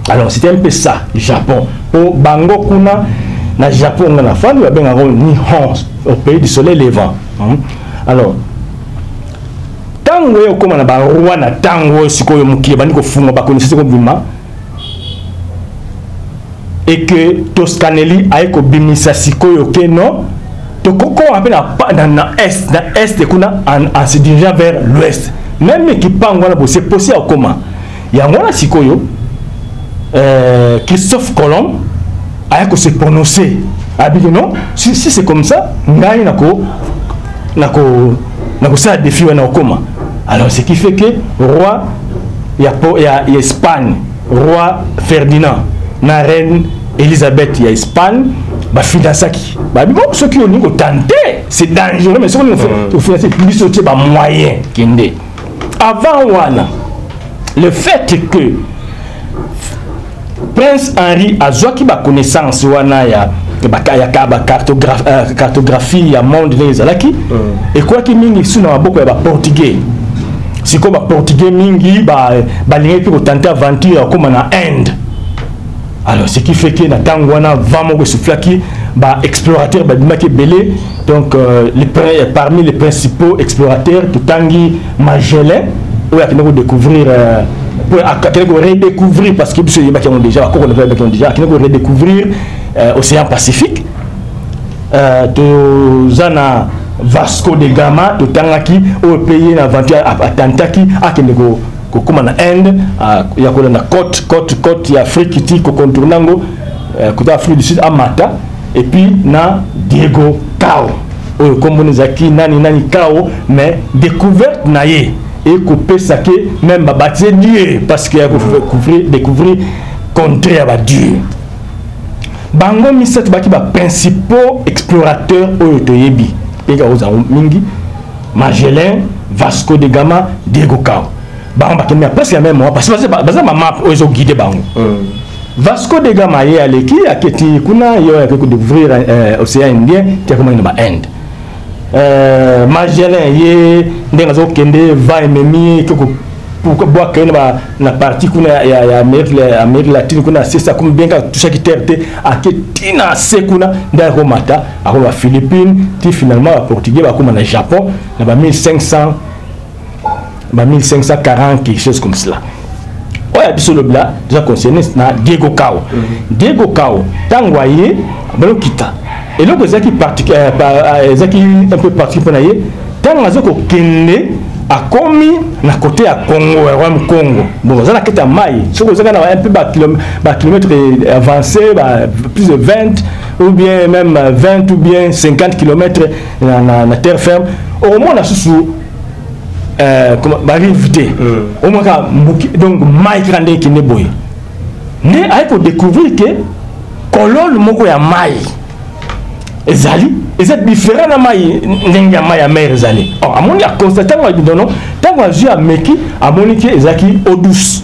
Alors c'était un peu ça, Japon. Po bango kuna na Japon, nga na fandi, babengaka Nihon, au pays du soleil levant. Alors ntango oyo okóma na baroi, na ntango oyo sikoyo mokili ebandi kofunga, bakonisi kobima et que Toscanelli aye kobimisa sikoyo ke non, tokokoma mpe na est, na est kuna, en se dirigeant vers l'ouest. Même Kipango wana bo, c'est possible ya kokoma yango wana. Sikoyo Christophe Colomb aye kose prononcer, abiki non, si c'est comme ça, ngai nakosala défi wana okoma. Alors ce qui fait que roi ya Espagne, roi Ferdinand na reine Élisabeth ya Espagne, bafinansaki, babi bon, soki olingi kotenter, c'est dangereux, mais soki olingi ofinanse biso, tie bamoyen, kende. Avant wana, le fait que prince Henri azwaki baconnaissance wana ya cartographie ya monde ndenge ezalaki, ekwaki mingi su na maboko ya baportugais. Sikoyo baportugais mingi balingaki mpe kotenter aventure ya kokóma na Inde. Alors ce qui fait que na ntango wana, vent moko esoufflaki, baexplorateur babimaki ebele. Donc parmi les principaux explorateurs, totangi Magellan, oyo akende kodécouvrir, po akende koredécouvrir, parce que biso oyebaki yango déjà, bakoko na bayebaki yango déjà, akende koredécouvrir océan Pacifique. Toza na Vasco de Gama, totangaki, oyo mpe ye na aventure atentaki, akende kokóma na Inde, ya kolanda côte ya Afrique ti kocontourner yango kota Afrique du Sud, amata. Et puis na Diego Cao, oyo kombona ezalaki nani nani Cao, mais découverte na ye Ekopesa ke même babaptiser Dieu, parce que ya découvrir contrée ya badieu. Bango misato baki baprincipaux explorateurs oyo toyebi mpe kozala mingi: Magellan, Vasco de Gama, Diego Cao. Bango bakende na presque ya même mois, parce que baza bamap oyo ezoguide bango. Vasco de Gama, ye aleki, aketi kuna, ye oyo akeki kodécouvrir océan Indien ti akomaki na bainde. Magellan, ye ndenge azokende, va ememi ye bwaka ye na partie kuna ya Amérique latine kuna. Asesi, akomi bien kaka, touchaki terre te, ake ntina ase kuna nde akomata, akoma Philippine, ti finalement baportugais bakoma na Japon na ba 1500, ba 1540, quelque chose comme cela. Oyo ya biso lobela toza concerné na Diego Cao. Diego Cao, ntango aye, balokita eloko ezalaki ezalaki un peu particulier mpo na ye. Ntango aza kokende, akomi na côté ya Congo, ya royaume Congo. Bon, aza na kati ya mai. Soki ozaka na un peu bakilomètre avancé, plus de 20 ou bien même 20 ou bien 50 km na terre ferme, okomona susu barive te, omonaka mbuki. Donc mai kaka ndenge ekende boye nde aye kodécouvrir ke colonne moko ya mai ezali, eza différent na mai ndenge ya mai ya mer ezali. Or amoni, aconstate, ntango abidono, ntango azwi, ameki, amoni ke ezalaki eau douce.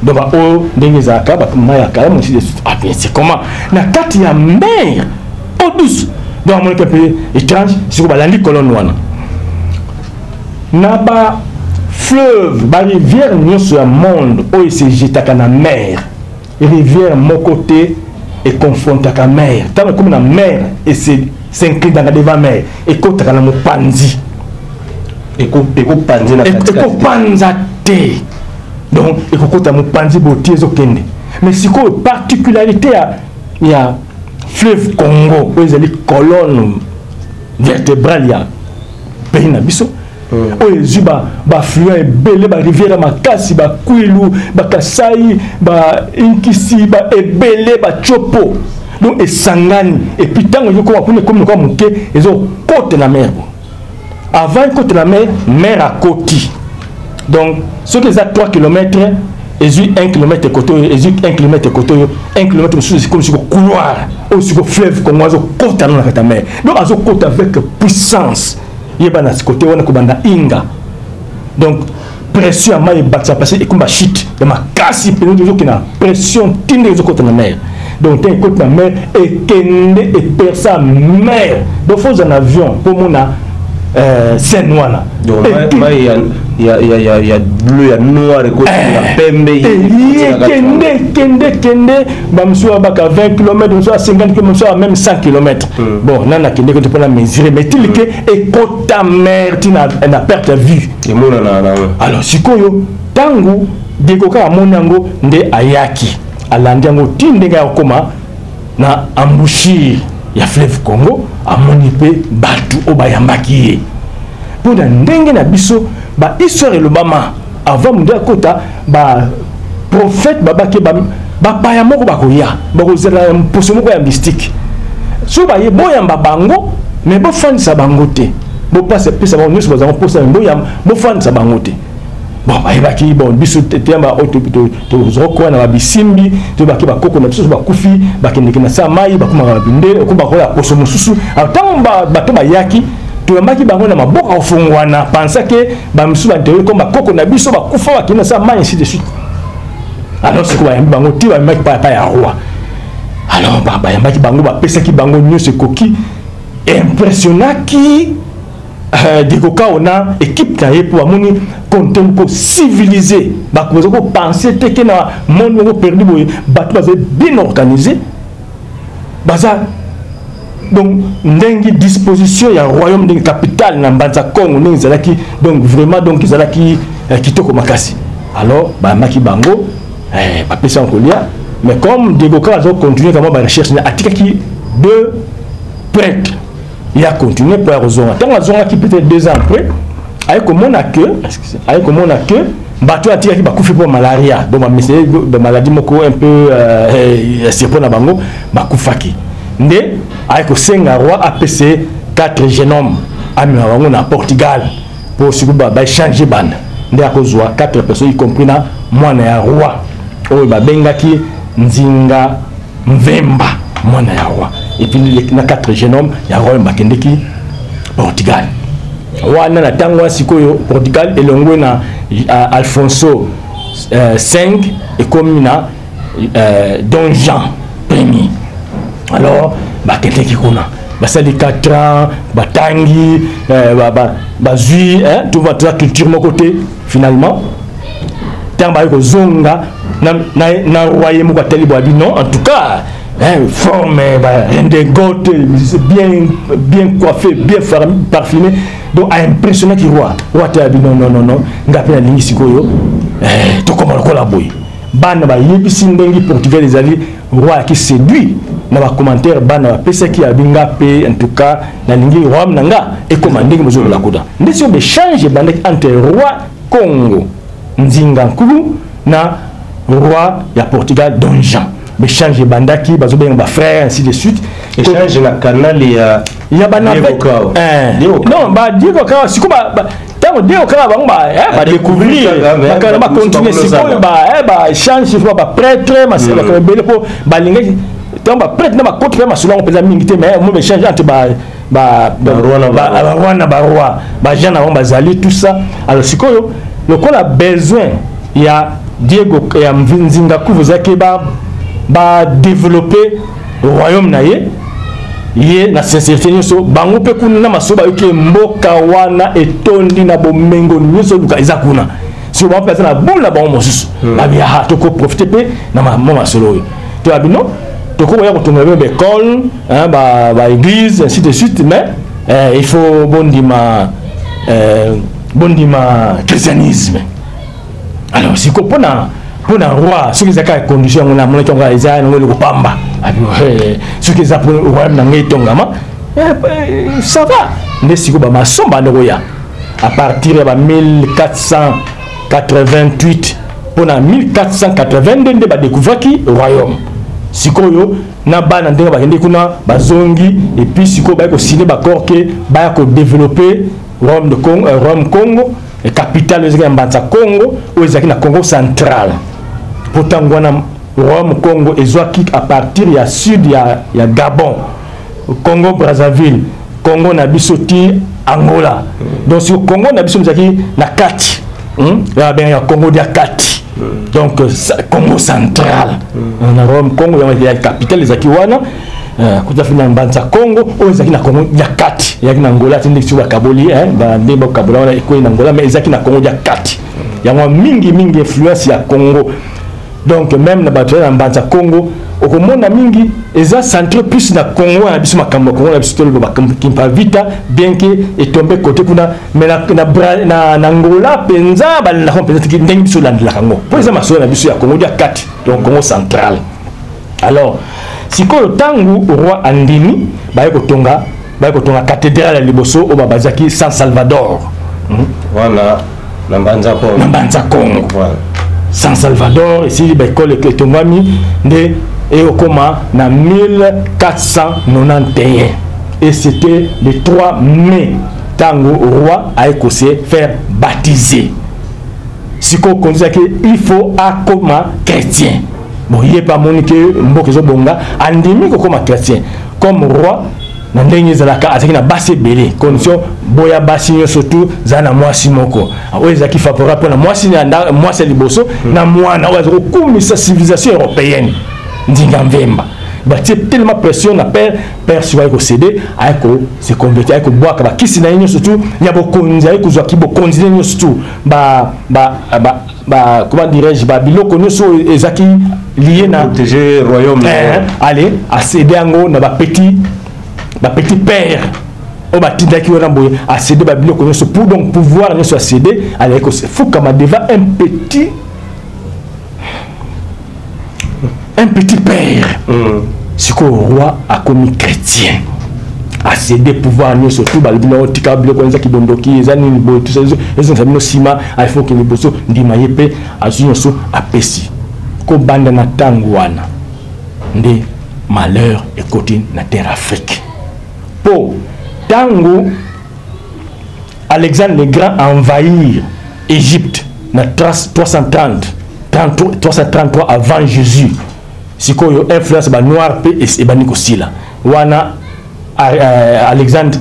Donc baoyo ndenge ezalaka mai ya kala mosi. Ah bien, c'est comment na kati ya mer eau douce? Donc amoni ke mpe étrange. Sikoyo balandi colonne wana na ba fleuve, barivière nyonso ya monde oyo esejetaka na mer. Rivière moko te econfrontaka mer. Ntango ekomi na mer, s'inclinaka devant mer, ekotaka na mopanzi. Ekopanzi na Ekopanza te. Donc ekokota mopanzi boti, ezokende. Mais sikoyo particularité ya fleuve Congo, oyo ezali colonne vertébrale ya pays na biso, oyo ezwi baaffluent ebele, barivière ya makasi, bakwilu, bakasai, bainkisi, baebele, bachopo, donc esangani. Et puis ntango ezokoma kuna, ekomi lokola moke, ezokota na mer. Avant ekota na mer, mer akoti. Donc soki eza 3 km, ezwi 1 km côté oyo, ezwi 1 km côté oyo, 1 km mosusu, ekomi siko couloir oyo. Siko fleuve Congo azokota nano na kati ya mer. Donc azokota avec puissance. Yeba na côté wana kobanda Inga, donc pression ya mai ebakisa, parce ekomi bachute ya makasi mpenza, ezokende na pression ntinda ezokota na mer. Donc ntango ekoti na mer, ekende epercer mer. Donc faut ozala na avion mpo mona scène wana. Mai ya bleu, ya noir ekoti ya pembe. Ekende, ekende, ekende. Bamosusu babaka 20 km, mosusu ya 50 km, mosusu ya même 100 km. Bon, nani akende kote mpona mesurer, mais tilike ekota mer ti na perte ya vue. Emonana. Alors sikoyo, ntango Diego kaka amoni yango, nde ayaki, alandi yango ti ndenge ya kokóma na embouchure ya fleuve Congo. Amoni mpe bato oyo bayambaki ye. Mpona ndenge na biso, bahistoire elobama avant mundu akota, baprophète babaki bapaya moko bakoya, bakozala mposo moko ya mystique. So baye, boyamba bango, mais bofandisa bango te, bopesa bango nyonso bazango mposa, bofandisa bango te. Bon, bayebaki, bon, biso teyamba oyo tozokoya na babisimbi, toyebaki bakoko na biso bakufi, bakendeke na sa mai, bakomaka babindele, okoma bakoya poso mosusu. Ntango bato bayaki, toyambaki bango na maboko kofungwana, pensa ke bamisusu bantere comme bakoko na biso bakufa, bakende na sa mai, ainsi de suite. Alors sikoyo bayambi bango ti bayambaki pa ya roi. Alors bayambaki bango, bapesaki bango nyonso ekoki. Impressionnaki Diego Cao na équipe na ye, mpo bamoni conte moko civilisé. Bato baza kopense te ke na monde moko perdu boye, bato bazali bien organisé, baza. Donc ndenge disposition ya royaume, ndenge capitale na Mbanza Congo ndenge ezalaki, donc vraiment, donc ezalaki kitoko makasi. Alors bayambaki bango, bapesi yango kolia. Mais comme Diego Cao azocontinue kama barecherche, atikaki deux prêtres ya continuer mpo ya kozonga. Ntango azongaki, peut-être 2 ans après, aye komona ke bato oyo atikaki bakufi mpo malaria. Donc bameseye bamaladie moko un peu surpo na bango, bakufaki. Nde aye kosenga roi apese quatre jeunes hommes, amema bango na Portugal mpo sikoyo baéchange banda. Nde akozwa 4 personnes, y compris na mwana ya roi oyo babengaki Nzinga Mvemba, mwana ya roi, et puis na 4 jeunes hommes ya roi bakendeki Portugal. Wana na ntango wana sikoyo Portugal elongwe na Alfonso 5, ekomi na Don Jean Premier. Alors bakendeki kuna, basali 4 ans, batangi, bazwi toza culture moko te. Finalement, ntango baye kozonga na roi, ye moko atali boye, abi: "Non, en tout cas, hein, forme, ba redingote bien, bien coiffé, bien parfumé." Donc aimpressionnaki roi. Roi te abi: "Non, non, non, non, nga mpe nalingi sikoyo tokoma lokola boye." Bana bayebisi ndenge Portugal ezali. Roi ayaki séduit na bacommentaire bana bapesaki, abi: "Nga mpe, en tout cas, nalingi royaume na nga ekoma ndenge bozolola kuna." Nde sikoyo baéchange ebandaki entre roi Congo Nzinga Nkulu na roi ya Portugal Don Jean. Baéchange ebandaki, bazobenga bafrère, ainsi de suite. Échange na canal ya Ya banavette. Non, ba Diego Cao, sikoyo ntango Diego Cao, bango badécouvrir, bakana bacontinue sikoyo baéchange, baprêtre makambo ebele, mpo balingaki ntango baprêtre na bakoti mpe masolo yango mpenza mingi te. Mais mo baéchange entre baroi na baroi, bajean na bango bazali, tout ça. Alors sikoyo, lokola besoin ya Diego ya Nzinga Kuvu ezalaki badévelopper royaume na ye, ye na sincérité nyonso, bango mpe kuna na masolo bayoki mboka wana etondi na bomengo nyonso oluka eza kuna. Siko bango mpe aza na bule na bango mosusu, babi: "Aha, tokoprofite mpe na mwa masolo oyo." To babi: "Non, tokokoya kotonga bino baécole, baéglise, ainsi de suite, mais il faut bondima christianisme." Alors siko mpona roi, soki eza kaka condition yango, namonaki yango eza yango eloko pamba. Soki eza mpo royaume na ngai etongama, ça va. Nde sikoyo bamaçon bande koya à partir ya ba 1488 mpona 1482, nde badécouvraki royaume. Sikoyo na bana, ndenge bakende kuna, bazongi, et puis sikoyo baye kosigner baaccord ke baya kodévelopper royaume de Congo, royaume Congo, capitale ezalaki ya Mbanza Congo, oyo ezalaki na Congo Central, po ntango wana royaume Congo ezwaki à partir ya sud ya Gabon, Congo Brazzaville, Congo na biso ti Angola. Donc siko Congo na biso ezalaki na kati, Babengaka Congo dia kati. Donc Congo Central na royaume Congo, yango ya capitale ezalaki wana, kuta fi na Mbanza Congo, oyo ezalaki na Congo ya kati, ezalaki na Angola ti ndenge siko bakaboli, ndenge bakabola wana, ekwei na Angola, mais ezalaki na Congo ya kati. Yango mingi mingi influence ya Congo. Donc même na bato ya Mbanza Congo, okomona mingi eza centré plus na Congo na biso, makambo ya Congo na biso, toloba Kimpa Vita, bien que etombe côté kuna, mais na Angola mpenza balandaka mpenza ndenge biso olandelaka yango, mpo eza masolo na biso ya Congo dia kati, donc Congo Central. Alors sikoyo, ntango roi andimi, baye kotonga cathédrale ya liboso oyo babazaki San Salvador. Wana na Mbanza Congo. Na Mbanza Congo. Voilà. San Salvador esili, baécole etongwami, nde ekokoma na 1491, et c'était le 3 mai, ntango roi aye kose faire baptiser. Sikoyo kondisaki il faut akoma chrétien. Bon, ye mpe amoni ke mboka ezobonga, andimi kokoma chrétien. Comme roi na ndenge ezalaka, azalaki na basi ebele, condition boya basi nyonso tu, zala na mwasi moko oyo ezalaki favorable mpona mwasi mwasi ya liboso na mwana oyo aza kokumisa civilisation européenne. Nzinga Mvemba batie tellement pression na père. Père sikoyo aye kocéder, aye kose convertir, aye kobwaka bakisi na ye nyonso tu ya bokonzi, aye kozwaki bokonzi ne nyonso tu, ba comment dirais-je, babiloko nyonso oyo ezalaki lié na protéger royaume. Allez, acéder yango na bapetit père oyo batindaki wana boye. Acéder babiloko nyonso pour donc pouvoir nyonso acéder, alaki kofukama devant un petit père. Sikoyo roi akomi chrétien, acéder pouvoir nyonso tu. Balobi na otika biloko ezaki bondoki, eza nini boye, tout ça ezongisa bino nsima, il faut okende liboso. Ndima ye mpe azwi nyonso, apesi. Kobanda na ntango wana nde malheur ekoti na terre Afrique, mpo ntango Alexandre le Grand envahir Égypte na 330 333 avant Jésus. Sikoyo influence ba noir mpe ebandi kosila wana. Alexandre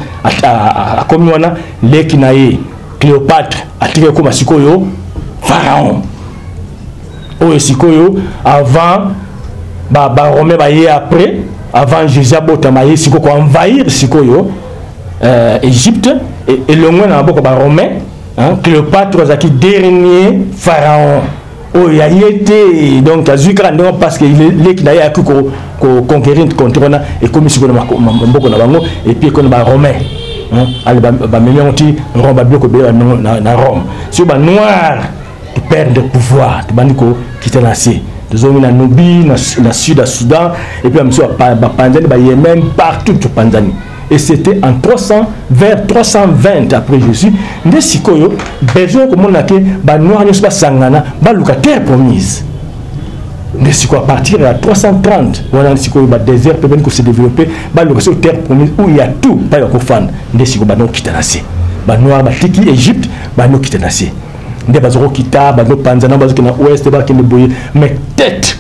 akomi wana, leki na ye Cléopâtre atiki ekoma sikoyo pharaon. Oyo sikoyo avant baromain baye, après, avant Jésus abotama, ye sikoyo koenvahir sikoyo Égypte elongwe na maboko baromain. Cléopâtre azalaki dernier pharaon oyo ya ye te, donc azwi kaka ndenge parce que leki na ye ayaki koconquérir contre wana, ekomi sikoyo na mboka na bango. Et puis ekomi baromain, ale bamemi yango ti Rome, babiloko ebele bamemi na Rome. Sikoyo banoir toperdre pouvoir, tobandi kokita na se, tozongi na Nubie, na sud ya Soudan, et puis bamisu bapanzani, baYémen, partout topanzani. Et c'était en 300, vers 320 après Jésus nde sikoyo besoin komona ke banoir nyonso basangana, baluka terre promise. Nde sikoyo à partir ya 330 wana, sikoyo badésert mpe bani kose développer, baluka sikoyo terre promise où il y a tout, baya kofanda. Nde sikoyo banda kokita na se, banoir batiki Égypte, banda kokita na se, nde baza kokita, bazopanzana, bazokende na ouest, bakende boye. Mais tête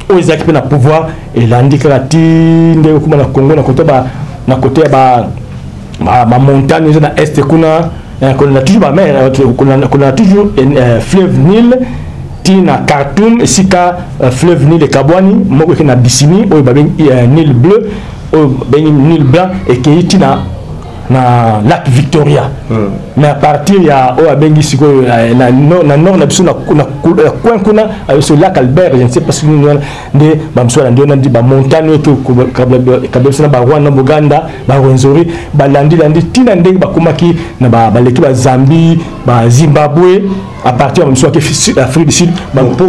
oyo ezalaki mpe na pouvoir elandi kaka ti nde okóma na Congo, na côté ya bamontagne eza na est kuna, kolanda toujours bamer, kolanda toujours fleuve Nil ti na Khartoum, esika fleuve Nil ekabwani, moko eke na Abyssinie oyo babengi Nil Bleu, oyo babengi Nil Blanc, ekei ti na lac Victoria. Mais à partir ya oyo abengi sikoyo na nord na biso, na coin kuna abiso lac Albert, je ne sais pas soki nini wana, nde bamosusu balandi wana, ndi bamontagne oyo ekabela biso na Barwanda, na Buganda, Barwenzori, balandi-landi ntina ndenge bakomaki na baleki Bazambie, Bazimbabwe, à partir ya mosusu ake Afrique du Sud.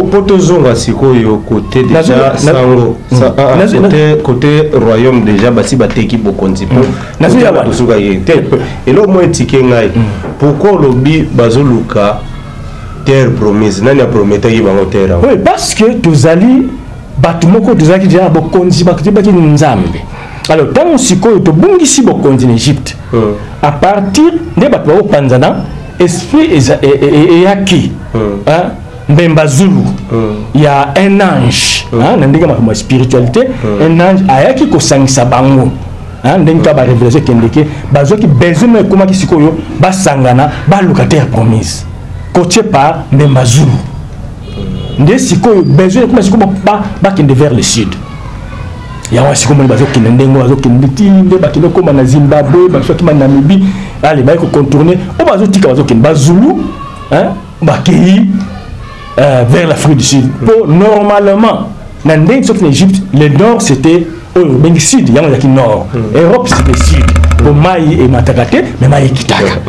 Po tozonga sikoyo côté déjà sango, côté royaume, déjà basi bateki bokonzi po tosuka ye te. Eloko mo etike ngai, pourquoi olobi bazoluka terre promise? Nani aprometaki bango terre yango? Oui, parce que tozali bato moko, tozalaki déjà na bokonzi, baki Nzambe. Alors ntango sikoyo tobungisi bokonzi na Égypte, à partir nde bato bakopanzana, esprit eyaki, Mbemba Zulu, ya un ange, na ndenge makambo ya spiritualité, un ange ayaki kosangisa bango, ndenge kaka barévélation ekendeke, bazwaki besoin mo ekomaki sikoyo basangana, baluka terre promise, coaché par Mbemba Zulu. Nde sikoyo besoin ekoma sikoyo bakende vers le sud. Yango sikoyo moni bazokende ndenge bazokende ti nde bakende okóma na Zimbabwe, basoki ma Namibie, ale baye kocontourner oyo bazotika, bazokende Bazulu, bakei vers l'Afrique du Sud. Po normalement na ndenge soki na Égypte, le nord c'était oyo obengi sud, yango ezalaki nord. Europe c'était sud, po mai emataka te, mais mai ekitaka.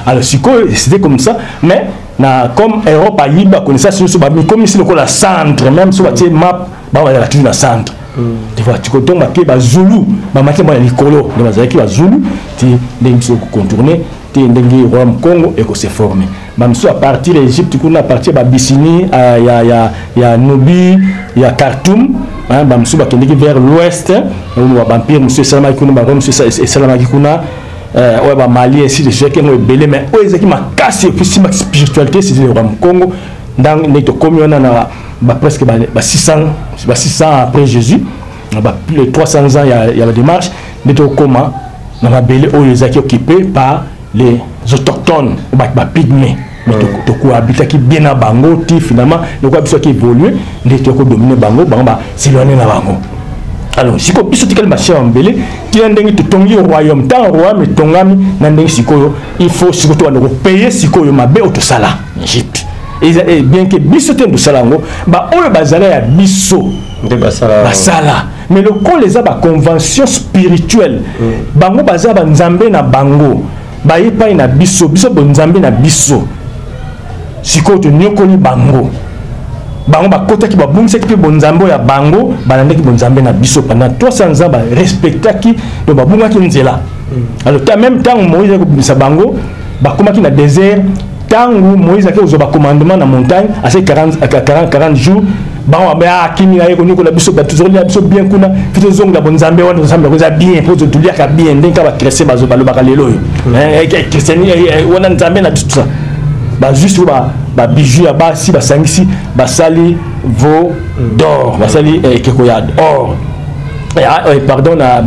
Alors sikoyo c'était comme ça, mais na comme Europe ayibi baconnaissance nyonso, bamikomisi lokola centre, même so batie map, bango bazalaka toujours na centre. Tu vois, donc bake Bazulu, bamati mwana likolo nde bazalaki Bazulu ti ndenge biso kocontourner te, ndenge royaume Congo ekose former. Bamisusu à partir ya Égypte kuna, à partir ya Babyssinie, ya Nubie, ya Khartoum, bamisusu bakendeki vers l'ouest, baempire mosusu esalamaki kuna, baroyaume mosusu esalamaki kuna, oyo bamali, ainsi de suite, yango ebele. Mais oyo ezalaki makasi et puis simaki spiritualité, c'était le royaume Congo. Ndenge tokomi wana na ba presque ba 600, ba 600 après Jésus, ba plus de 300 ans ya ba démarche, nde tokóma na mabele oyo ezalaki occupé par les autochtones, bapygmées. Mais tokohabitaki bien na bango ti finalement lokola biso aki évolue, nde tokodomine bango, bango basilwane na bango. Alors sikoyo biso tikali machine ya mabele tina ndenge totongi royaume. Ntango royaume etongami na ndenge sikoyo, il faut sikoyo tobanda kopayer sikoyo mabe oyo tosala na Égypte. Bien que biso te tosala yango, baoyo bazala ya biso nde basala. Basala, mais lokola eza baconvention spirituelle, bango baza banzambe na bango, baye epai na biso, biso bonzambe na biso. Sikoyo tonyokoli bango, bango bakotaki, babungisaki mpe bonzambe oyo ya bango, balandaki bonzambe na biso pendant 300 ans, barespectaki, donc babungaki nzela. Alors ta même ntango Moïse ayaki kobimisa bango, bakomaki na désert. Ntango Moïse aki kozwa bacommandement na montagne, asaki 40, 40, 40 jours, bango babe akimi na ye konyokola biso, bato tozolia biso bien kuna, fi tozongela bonzambe wana, nzambe yango eza bien mpo toliaka bien, ndenge kaka bachrétien balobaka lelo oyo, christiani wana nzambe na biso, tout ça. Bazwi sikoyo babiju ya basi, basangisi, basali veau d'or, basali ekeko ya or, pardon, na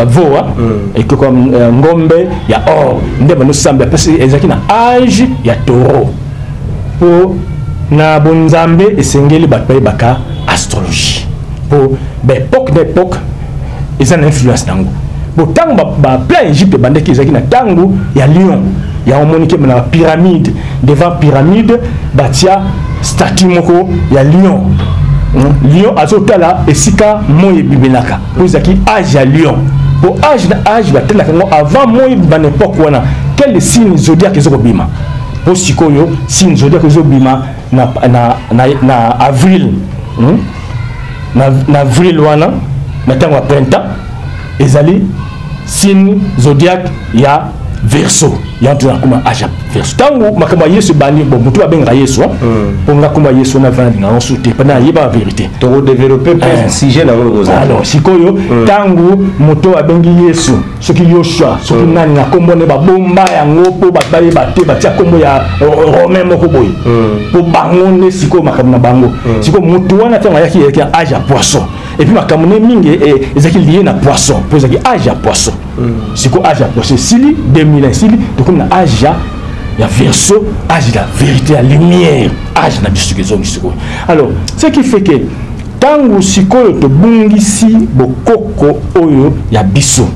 veau, ekeko ya ngombe ya or nde banosambela, mpasi ezalaki na âge ya taureau. Mpo na bonzambe esengeli bato bayebaka astrologie, mpo baépoque na époque eza na influence nango. Bo ntango baplan Égypte ebandaki, ezalaki na ntango ya lion. Yango omoniki na bapyramide, devant pyramide batia statue moko ya lion. Lion azotala esika moi ebimelaka, mpo ezalaki âge ya lion. Po âge na âge batelaka yango avant moi ebima. Na époque wana, quel signe zodiaque ezokobima? Mpo sikoyo signe zodiaque ezobima na avril, Na avril wana, na ntango ya printemps, ezali signe zodiaque ya Verseau. Yango tozala kuma âge ya Verseau. Ntango makambo ya Yesu ebandi, bon, motu babengaka Yesu, mpo nga komba Yesu wana vana linga yango su te, mpona ayeba vérité. Tokodévelopper mpe sujet nango ekozala. Alors sikoyo, ntango moto abengi Yesu, soki Yoshua, soki nani na nkombo nde babomba yango mpo bato bayeba te, batia nkombo ya romain moko boye, mpo bango nde sikoyo makambo na bango. Sikoyo motu wana, ntango ayaki, ezalaki na âge ya poisson. Et puis makambo ne mingi ezalaki lié na poisson, mpo ezalaki âge ya poisson. Sikoyo âge ya poisson esili, 2000 esili, tokomi na âge ya Verseau, âge de la vérité, ya lumière, âge na biso soki ezongi sikoyo. Alors ce qui fait que ntango sikoyo tobungisi bokoko oyo ya biso,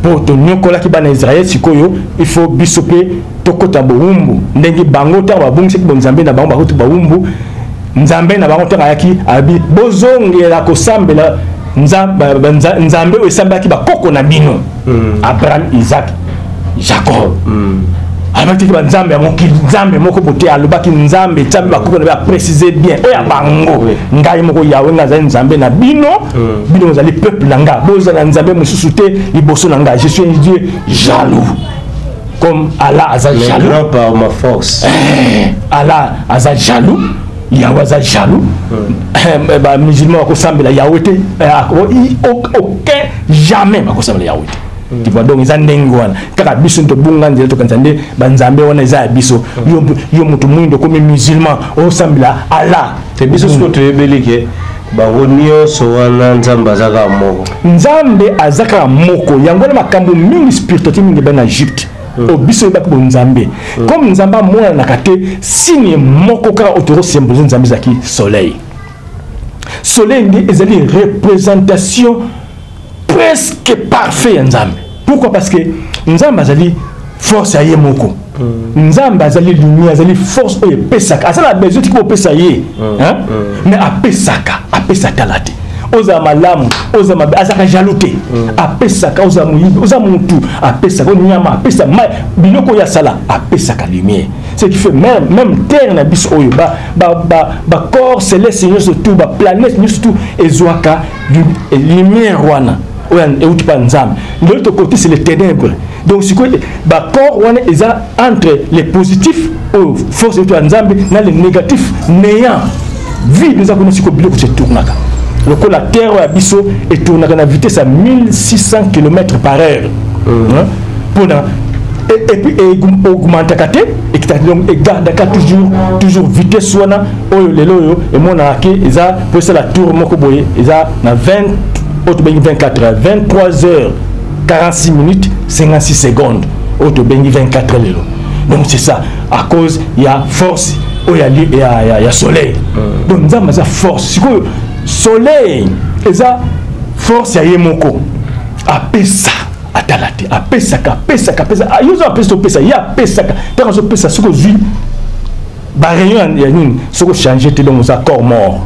mpo tonyokolaki bana Israel, sikoyo il faut biso mpe tokɔta bowumbu ndenge bango. Ntango babungisaki bonzambe na bango, bakoti bawumbu. Nzambe na bango, ntango ayaki, abi bozongela kosambela Nzambe oyo esambelaki bakoko na bino, Abraham, Isaac, Jacob. Alobaki teke banzambe ya mokili, nzambe moko bote. Alobaki nzambe, nzambe bakoko na be, aprécise bien oyo ya bango: ngai moko Yawe, ngai azali nzambe na bino. Bino bozali peuple na nga, bozala nzambe mosusu te liboso na ngai. Je suis un Dieu jaloux, comme Allah aza jaloux. Grand par ma force. Allah aza jaloux, Yawe aza jaloux. Bamusulman bakosambela Yawe te, aucun jamais bakosambela Yawe te, tu vois. Donc eza ndenge wana kaka biso tobunga nzela, tokanisa nde banzambe wana eza ya biso. Yo moto mwindo okomi musulman, osambela Allah. Te, biso sikoyo toyebeli ke bango nyonso wana Nzambe aza kaka moko. Nzambe aza kaka moko. Yango wana makambo mingi, spiritualité mingi eba na Egypte oyo biso oyebaki bonzambe. Comme Nzambe amonanaka te, signe moko kaka oyo tokosymboliser Nzambe ezalaki soleil. Soleil nde ezali représentation presque parfait ya Nzambe. Pourquoi? Parce que Nzambe azali force ya ye moko. Nzambe azali lumière, azali force oyo epesaka, aza na besoin tiki opesa ye, hein? Mais apesaka, apesa tala te ozala malamu, ozala mabe, azalaka jaloux te. Apesaka, ozala moyibi, oza motu, apesaka, onyama, apesa mai, biloko oyo asala, apesaka lumière. Ce qui fait même terre na biso oyo, bacorps céleste nyonso tout, baplanète nyonso tout ezwaka lumière wana oyo euti mpa Nzambe. De l'autre côté, c'est les ténèbres. Donc sikoyo bacorps wana eza entre les positifs oyo force euti ya Nzambe na les négatifs, néant, vide eza kuna. Sikoyo biloko etournaka lokola terre oyo ya biso etournaka na vitesse ya 1600 km par heure, mpona et puis augmentaka te, ekitaka. Donc egardaka toujours vitesse wana oyo lelo oyo emonaka ke eza po esala tour moko boye, eza na 20 oyo tobengi 24 heures, 23 heures 46 minutes 56 secondes, oyo tobengi 24 heures lelo. Donc c'est ça, à cause ya force oyo ya soleil. Donc Nzambe aza force. Sikoyo soleil eza force ya ye moko, apesa, atala te, apesaka, apesaka, apesaka. Yo ozo apesa, topesa ye, apesaka. Ntango azopesa, soki ozwi barayon ya nini, soki ochange te, donc oza corps mort.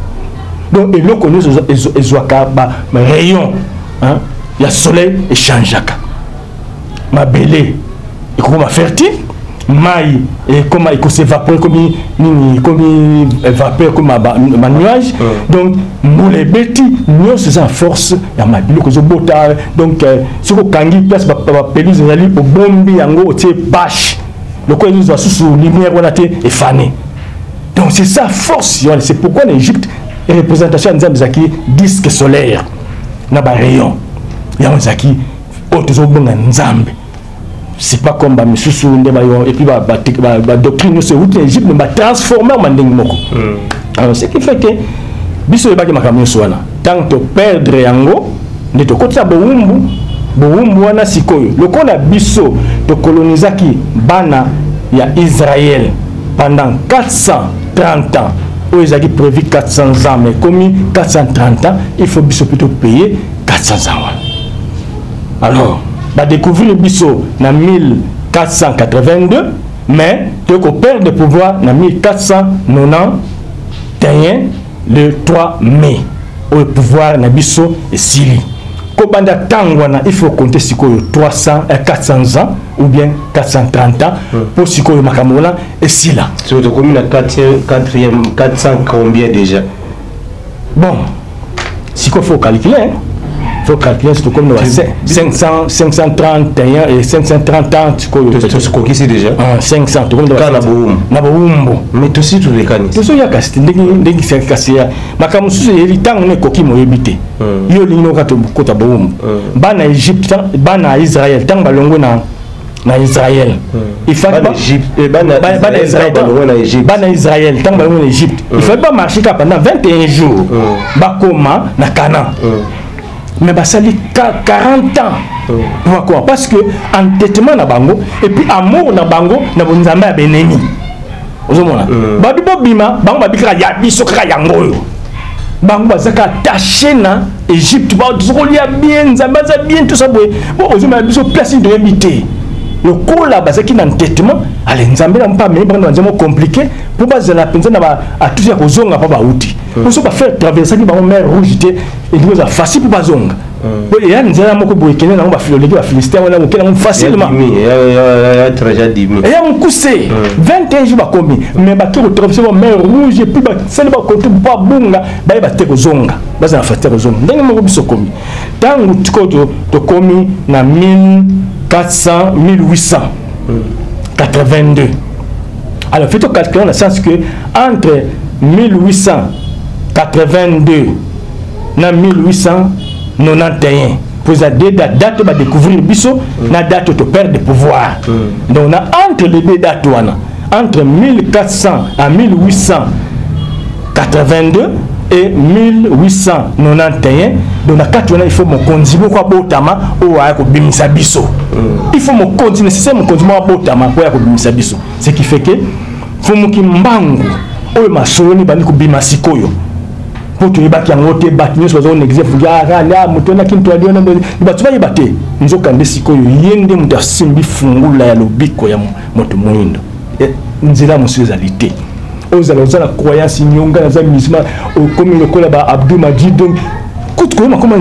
Donc eloko nyonso ezwaka barayon ya soleil, echangeaka. Mabele ekokoma fertile, mai ekoma ekos'évaporer, ekomi nini, ekomi vapeur, ekomi banuage. Donc mbula ebeti, nyonso eza na force ya mai, biloko ezobota. Donc soki okangi place bapelouse ezali, obombi yango, otie bâche, lokola ezozwa susu lumière wana te, efane. Donc c'est ça force wana. C'est pourquoi na Égypte, représentation ya Nzambe ezalaki disque solaire na barayon. Yango ezalaki oyo tozobonga Nzambe. C'est pas comme bamisusu nde bayo et puis badoctrine nyonso euti na Egypte, mais batransforme yango ndenge moko. Alors, ce qui fait que biso oyebaki makambo nyonso wana, ntango toperdre yango nde tokotisa bowumbu. Bowumbu wana sikoyo, lokola biso tokolonisaki bana ya Israël pendant 430 ans, oyo ezalaki prévu 400 ans, mais ekomi 430 ans, il faut biso mpe topaye 400 ans wana. Alors, badécouvrir biso na 1482, mais tokoperdre pouvoir na 1491, le 3 mai, oyo pouvoir na biso esili. Kobanda ntango wana, il faut compter sikoyo 300, 400 ans ou bien 430 ans mpo sikoyo makambo wana esila. So tokomi na 4e, 400 combien déjà? Bon, sikoyo faut calculer, hein? Faut calculer si tokomi na ba 500, 531 et 530 ans sikoyo. Tokokisi déjà. Ah, 500 tokomi na Kaka na bowumbu. Na bowumbu. Mais tosi tolekanisi. Tozoya kasi te ndenge ndenge kasi ya makambo mosusu eyeli ntango no ekoki, moyebi te. Yo olingi noka tokota bowumbu. Bana Egypte, bana ya Israel, ntango balongwe na Israel, il fallait Bana Egypte, bana bana Israël, Israël, ntango balongwe na Egypte. Bana Israël, ntango balongwe na Egypte, il fallait pas marcher kaka pendant 21 jours bakoma na Canaan, mais basali 40 ans po bakoma, parce que entêtement na bango et puis amour na bango na bonzambe ya benemi. Ozomona, babi bobima, bango babi kaka ya biso kaka yango oyo. Bango baza kaka attaché na Egypte, bazokolia bien, Nzambe aza bien, tout ça boye. Bo ozomela biso place nini toyebi te. Lokola bazalaki na entêtement, ale Nzambe na mpa amemi bango na nzambe compliqué mpo bazala mpenza na baatusi ya kozonga mpo bauti poso bafaire traversaki bango mer Rouge te, elingi ozala facile mpo bazonga, po eya nzela moko boye ekende nango oleki Bafilistin wana, okende yango facilement. Ya trajet dimi. Eya mokuse, 21 jours bakomi, mais bake kotraverse ba mer Rouge et puis basali bakote mpo babunga, bayeba te kozonga, baza na facile kozonga. Ndenge moko biso komi ntango tikoyo tokomi na 1400, 1882. Alors, faut calculer dans le sens que entre 1882 na 1891, pour eza deux dates: date badécouvrir biso na date oyo toperdre pouvoir. Donc na entre les deux dates wana, entre 1400 à 1882 et 1891, donc na kati wana il faut mokonzi moko abotama oyo aya kobimisa biso. Il faut mokonzi nécessaire, mokonzi moko abotama oyo aya kobimisa biso. Ce qui fait que Mfumu Kimbangu oyo masolo bandi kobima sikoyo, mpo toyebaki yango te, bato nyonso baza konégliger fuya moto wana kintu ali wana, bato bayeba te. Nzoka nde sikoyo ye nde moto asimbi fungula ya lobiko ya moto moyindo. Nzela mosusu ezali te. Ozala oza na croyance nyonga, naza musulman, okomi lokola ba Abdou Majid. Donc kutu koyeba koma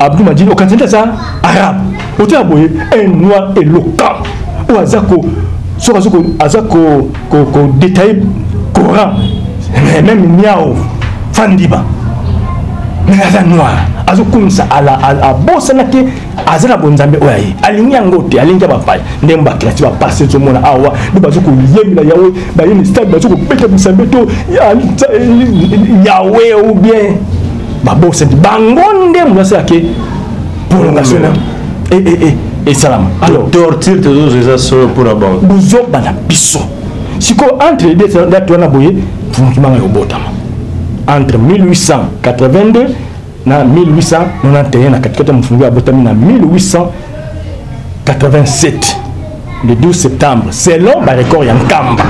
Abdou Majid, okanisa nde aza arabe. Otala boye, un noir éloquent oyo aza ko soki aza kodétailler Coran, même niao fandiba, mais aza noir, azokumisa ala, abosana te aza na bonzambe oyo aye alingi yango te, alingi ya bapaya. Ndenge bakilati bapase, ozomona awa nde bazo koyembela Yawe, baye stade, bazo kobeta bisambe to Yawe ou bien babosani bango nde moto asalake prolongation na esalama. Alors, torture tozozwa eza solo mpona bango. Bozoba na biso sikoyo, entre les deux date wana boye, Mfumu Kimbangu ekobotama entre 1882 na 1891. Na katikati ya mofungu abotami na 1887, le 12 septembre selon barecord ya Nkamba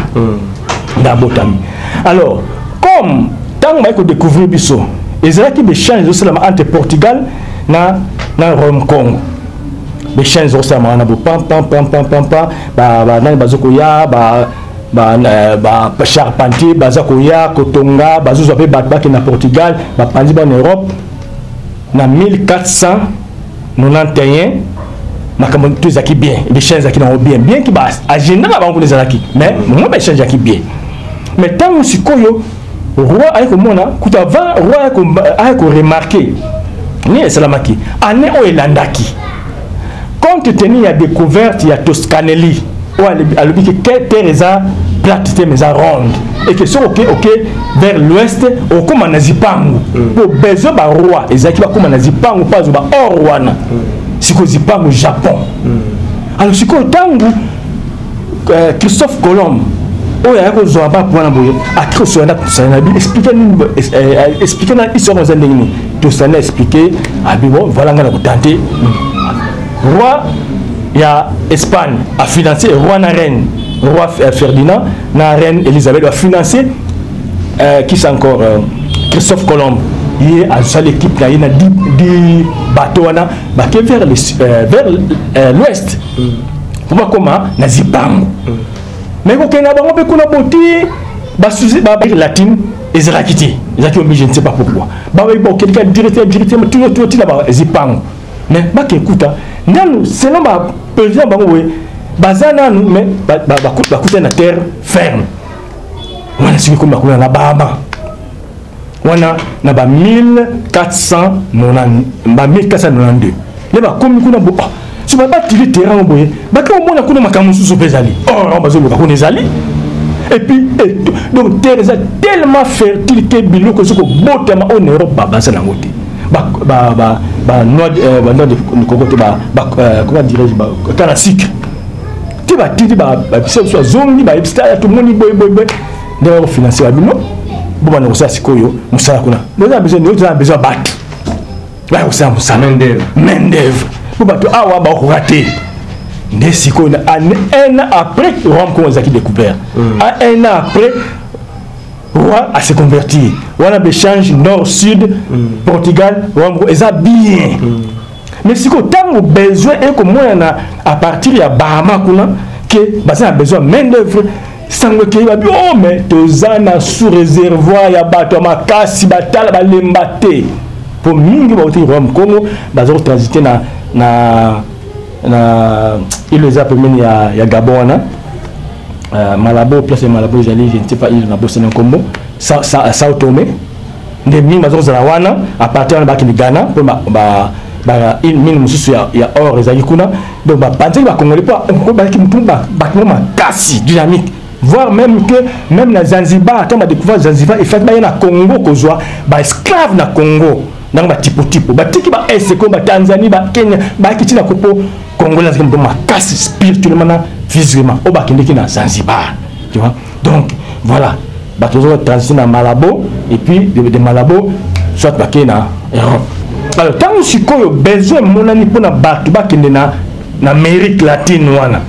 nde abotami. Alors, comme ntango baye kodécouvrir biso, ezalaki baéchange ezosalama entre Portugal na Rome Congo. Baéchange ezosalama wana bo pam pam pam pam pam pam, banani bazokoya, ba ba charpentier baza koya kotonga, bazozwa mpe bato bakende na Portugal, bapanzi bana Europe. Na 1491 makambo to ezalaki bien, baéchange ezalaki nango bien, bien que baagenda na bango kuna ezalaki, mais mo baéchange ezalaki bien. Mais ntango sikoyo roi aye komona, kuta avant roi aye koremarquer nini esalamaki année oyo elandaki, compte tenu ya découverte ya Toscanelli oyo alobi ke terre eza plate te, mais eza ronde, et que soki oke vers l'ouest, okóma na Zipangu. Po besoin baroi ezalaki bakóma na Zipangu mpo azwa baor wana. Sikoyo Zipangu, Japon. Alors sikoyo ntango Christophe Colomb oyo aya kozwa bapo wana boye, ake kosola na tosala na bi explique nini, explique na histoire eza ndenge nini. Tosala na explique abi bon, voilà, ngai na kotante roi ya Espagne afinance roi na reine, roi Ferdinand na reine Élisabeth bafinance qui c'est encore, Christophe Colomb. Ye azosala équipe na ye na di bateau wana, bake vers l'ouest po bakóma na Zipango. Mais kokende na bango mpe kuna boti basusi ba latine ezalaki te, ezalaki omi, je ne sais pas pourquoi. Bakendika directement, directement, toujours toujours tina bazipango. Mais bakekuta nanu selon baprésident bango boye, baza nanu, mais bakuta na terre ferme wana. Soki ekomi, bakuna na Bahama wana na ba 1490, ba 1492 nde bakomi kuna. Bo oh, so babatili terrain boye, bake omona kuna makambo mosusu mpe ezali or bazoluka kuna ezali. Et puis et, donc terre eza tellement fertile ke biloko eza kobotama oyo na Europe baza nango te. Ba noix de coco te, comment dirais-je, canne à sucre te. Batindi babisa biso, azongi, bayebisi tala, tomoni boye boye boye. Nde bakofinanse babino, bobanda kosala sikoyo mosala kuna. Boza besoin, toza na besoin ya bato baya kosala mosala, main d'œuvre, po bato awa bakokoka te. Nde sikoyo un an après Rome Congo ezalaki découvert, un an après roi a se convertir wana, baéchange nord sud, Portugal, Rome eza bien. Mais sikoyo ntango besoin ekomonana à partir ya Bahama kuna ke baza na besoin main d'œuvre, sango ekei, babi o mais toza na sous réservoir ya bato ya makasi, batala balemba te, mpo mingi bauti Royaume Congo, baza kotransite na île eza pembeni ya Gabon wana, Malabo, place ya Malabo ezali, je ne sais pas, île na bosana nkombo, Sao Tome. Nde mingi baza kozala wana. À partir wana bakende Ghana mpo ba mine mosusu ya or ezalaki kuna. Donc bapanzaki bacongolais mpo bazalaki mutu bato makasi, dynamique, voire même que même na Zanzibar, ntango badécouvrir Zanzibar, efaki baya na Congo kozwa baesclave na Congo ndanga batipotipo batiki baeseko, batanzanie, bakenya, bayaki ntina ko mpo Congolais azalaki moto makasi spirituellement na physiquement oyo bakendeki na Zanzibar, tu vois. Donc voilà, bato baza transite na Malabo et puis de Malabo soit bakei na Europe. Alors ntango sikoyo besoin emonani mpona bato bakende na Amérique latine wana,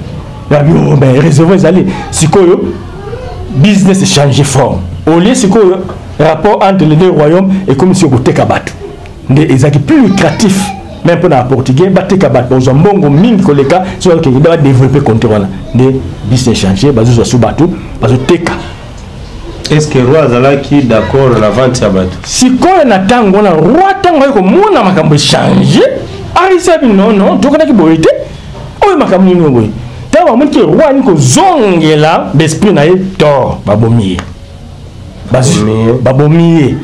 babi oh, ben réservoir ezali. Sikoyo business échange forme au lieu sikoyo rapport entre les deux royaumes ekomi sikoyo koteka bato nde ezalaki plus lucratif même mpona baportugais. Bateka bato, bazwa mbongo mingi koleka soki bakende badéveloppe compte wana. Nde business échange, bazozwa su bato, bazoteka. Est ce que roi azalaki d'accord na vente ya bato? Sikoyo na ntango wana roi, ntango aye komona makambo échange, ayebi non non, tokanaki boye te, oyo makambo nini oyo boye? Ntango bamoni ke roi ani kozongela baesprit na ye tort, babomi ye. Babomi ye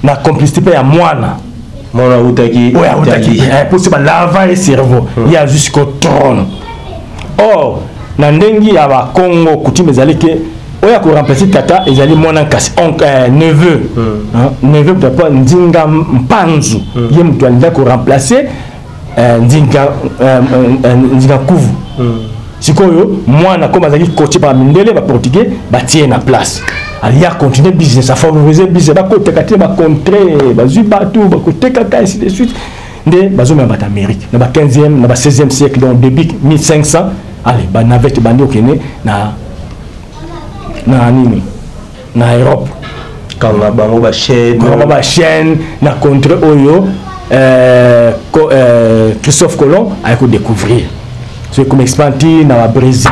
na complicité mpe ya mwana. Mwana autaki oyo autaki mpo se balava ye cerveau, ye azwi sikoyo trône. Or na ndenge ya bakongo coutume ezali ke oyo akoremplace tata ezali mwana nkasi, neveu, neveu papa Nzinga Mpanzu. Ye moto alingaki koremplace Nzinga Nkuvu. Sikoyo mwana comme azalaki coaché par mindele baportugais, batie na place, alia continue business, afavorise business, bakoteka te bacontre, bazwi bato bakotekaka, ainsi de suite. Nde bazomema bato Amérique na ba 15e, na ba 16e siècle, donc début 1500. Allez, banavette bandi okende na nini, na Europe. Kanga bango bachaîne. Kanga bachaîne na contre oyo Christophe Colomb aye kodécouvrir. So ekoma expandi na babrésil,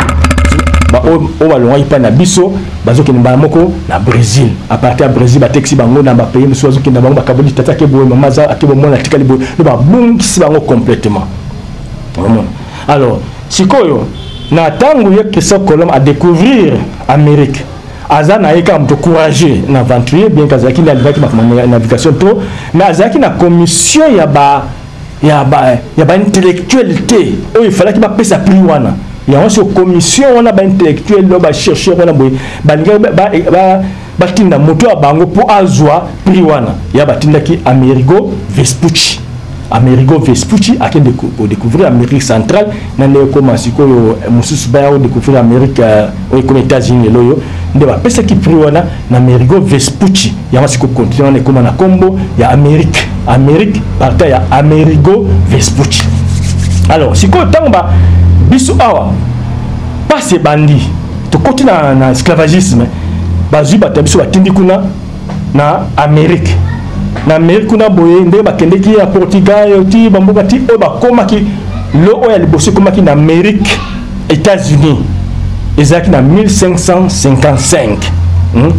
oyo balongwaki mpa na biso bazokende mbala moko na Brésil. À partir ya Brésil batekisi bango na bapays mosusu, bazokende bango, bakaboli, tata ake boye, mama aza ake boye, mwana atikali boye, no babungisi bango complètement. Omona, alors sikoyo na ntango ye Christophe Colomb adécouvrir Amérique, aza na ye kaka moto courageux na aventurier, bien que azalaki nde alingaki makambo ya navigation to, mais azalaki na commission ya baintellectuel te oyo efalaki bapesa prix wana. Yango so commission wana, baintellectuel oyo, bachercheur wana boye, balingaki batinda moto ya bango mpo azwa prix wana. Ya batindaki Amerigo Vespucci. Amerigo Vespucci akende kodécouvrir Amérique centrale na ndenge ekóma sikoyo. Mosusu baya kodécouvrir Amérique oyo ekóma États-Unis lelo oyo, nde bapesaki prix wana na Amerigo Vespucci. Yango sikoyo continent wana ekóma na nkombo ya Amérique, Amérique partir ya Amerigo Vespucci. Alors sikoyo, ntango ba biso awa pasi ebandi, tokoti na esclavagisme, bazwi bato ya biso, batindi kuna na Amérique. Na Amérique kuna boye, ndenge bakendeki ya Portugal ti bamboka ti oyo bakomaki, lo oyo ya liboso ekomaki na Amérique, États-Unis, ezalaki na 1555,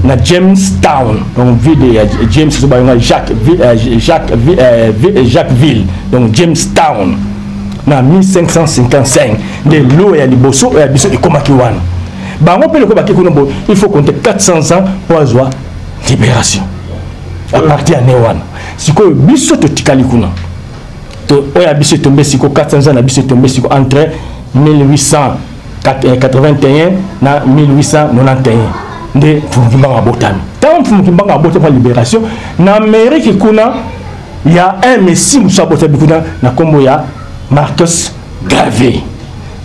na Jamestown, donc ville ya James, so bayonga Jacquesville, donc Jamestown na 1555 nde lo ya liboso oyo ya biso ekomaki wana. Bango mpe loko bake kuna boye, il faut compter 400 ans mpo azwa libération à partir ya ne wana. Sikoyo biso totikali kuna, oyo ya biso etombe siko 400 ans na biso etombe siko entre 1881 na 1891 nde Mfumu Kimbangu abotami. Ntango Mfumu Kimbangu abotami mpo libération na Amérique kuna, ya un messie mosusu abotami kuna na nkombo ya Marcus Garvey.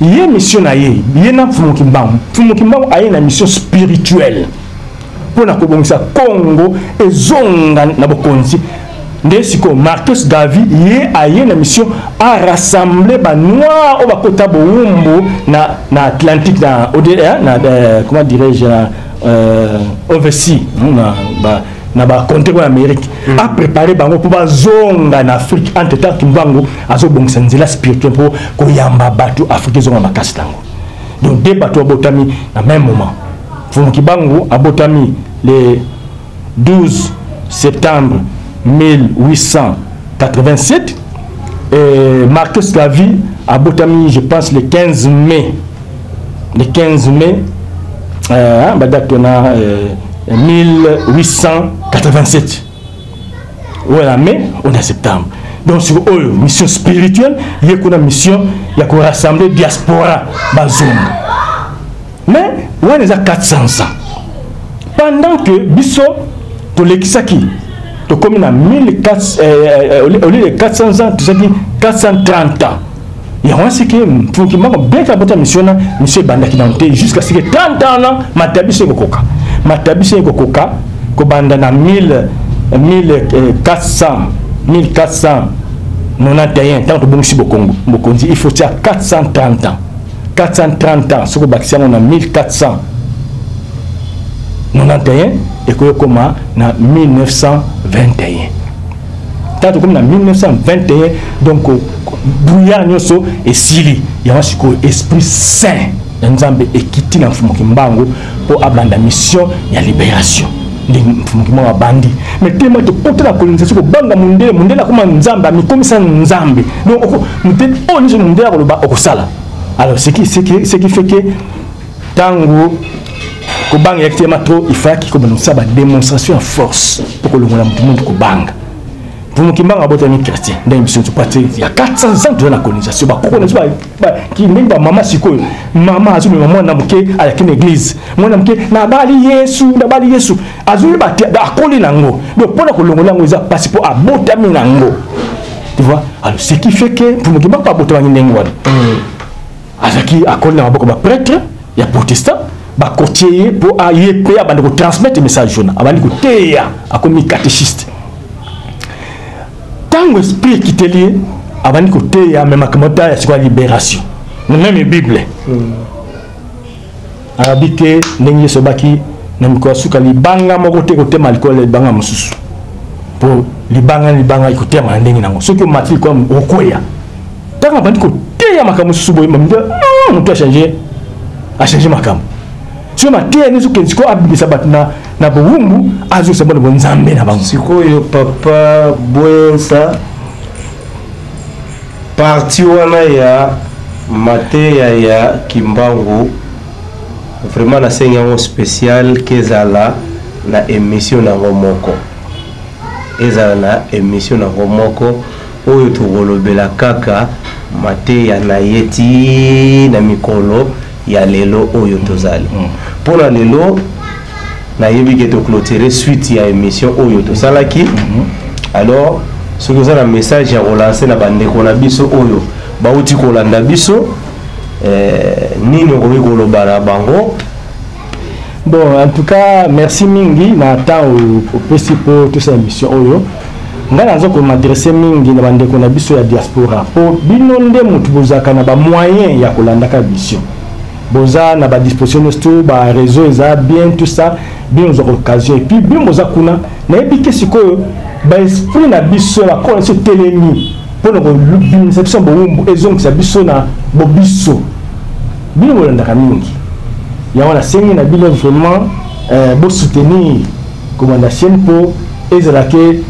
Ye mission na ye, ye na Mfumu Kimbangu, Mfumu Kimbangu aye na mission spirituelle mpona kobongisa Congo ezonga na bokonzi. Nde sikoyo Marcus Garvey, ye aye na mission arassemble banoir oyo bakota bowumbu na Atlantique, na, na comment dirais-je, na overseas, na bacontrées oyo Amérique, apréparé bango mpo bazonga na Afrique. Entre temps, Kimbangu azobongisa nzela spirituel mpo koyamba bato, Afrique ezonga makasi nango. Donc de bato abotami na même moment. Mfumu Kimbangu abotami le 12 septembre 1887 et Marcus Garvey abotami, je pense, le 15 mai, le 15 mai, badate wana, 1887, oyo na mai, oyo na septembre. Donc sikoyo oyo mission spirituelle, ye kuna mission ya korassembler diaspora bazonga. Mais wana eza 400 ans pendant que biso tolekisaki, tokomi na 1400, au lieu de 400 ans, tozalaki 430 ans. Yango wana seke Mfumu Kimbangu, bien que abota mission na mission ebandaki nano te, jusqu'à ce que 30 ans na mata biso ekokoka, mata biso ekokoka kobanda na 1400, 1491. Ntango tobongisi bokongo bokonzi, il faut tia 430 ans. 430 ans, soki obakisi yango na 1491, ekoki okóma na 1921. Ntango tokomi na 1921, donc brouillard nyonso esili. Yango sikoyo Esprit Saint ya Nzambe ekiti na Mfumu Kimbangu mpo abanda mission ya libération. Nde Mfumu Kimbangu abandi. Mais tema tokota na colonisation, kobanga mondele, mondele akoma Nzambe, amikomisa Nzambe. Donc oyo nyonso mondele akoloba, okosala. Alors ce qui fait que ntango kobanga eyaki tema trop, il fallaki kobanda kosala badémonstration ya force mpo kolongola motu motu kobanga. Mfumu Kimbangu abotami chrétien ndenge biso nyonso pati ya 400 ans toza na colonisation. Bakoko na biso, ndenge bamama sikoyo, mama azomema mwana moke ayaki na église, mwana moke nabali Yesu, nabali Yesu, azoyeba te, akoli nango. Donc mpona kolongola yango eza mpasi mpo abotami nango, tu vois. Alors ce qui fait que Mfumu Kimbangu abotamaki ndenge wana, azalaki akoli na maboko baprêtre ya protestant, bakotie ye mpo aye mpe abandi kotransmettre message wana, abandi koteya, akomi catéchiste. Ntango esprit ekiteli ye, abandi koteya me makambo ta ya sikoyo ya libération na même Bible. Arabi te ndenge Yesu abaki na mikolo ya suka, libanga moko te kotema likolo ya libanga mosusu, mpo libanga na libanga ekotema na ndenge nango, soki omati likolo okweya. Ntango abandi koteya makambo mosusu boye, moto achange, achange makambo. Soki mateya nyonso okende sikoyo abimisa bato na bowumbu, azongisa bana bonzambe na bango. Sikoyo papa Bwensa, parti wana ya mateya ya Kimbangu, vraiment nasengi yango spécial ke ezala na émission nango moko, ezala na émission nango moko oyo tokolobela kaka mateya na ye ti na mikolo ya lelo oyo tozali. Mpona lelo, nayebi ke toclôturer suite ya émission oyo tosalaki. Alors Soki oza na message ya kolancer na bandeko na biso oyo bauti kolanda biso, nini okoki koloba na bango? Bon, en tout cas, merci mingi na temps opesi mpo tosala émission oyo. Ngai naza kom'adresser mingi na bandeko na biso ya diaspora, mpo bino nde motu bozalaka na bamoyen ya kolandaka biso, boza na badisposition nyonso to baréseau eza bien, tout ça. Bino bozwaka occasion et puis bino boza kuna. Nayebi ke sikoyo baesprit na biso, bakolo na biso etelemi mpona kobimisa biso na bowumbu, ezongisa biso na bobiso. Bino bolandaka mingi yango. Nasengi na bino vraiment bosoutenir commandant chaîne, mpo ezala ke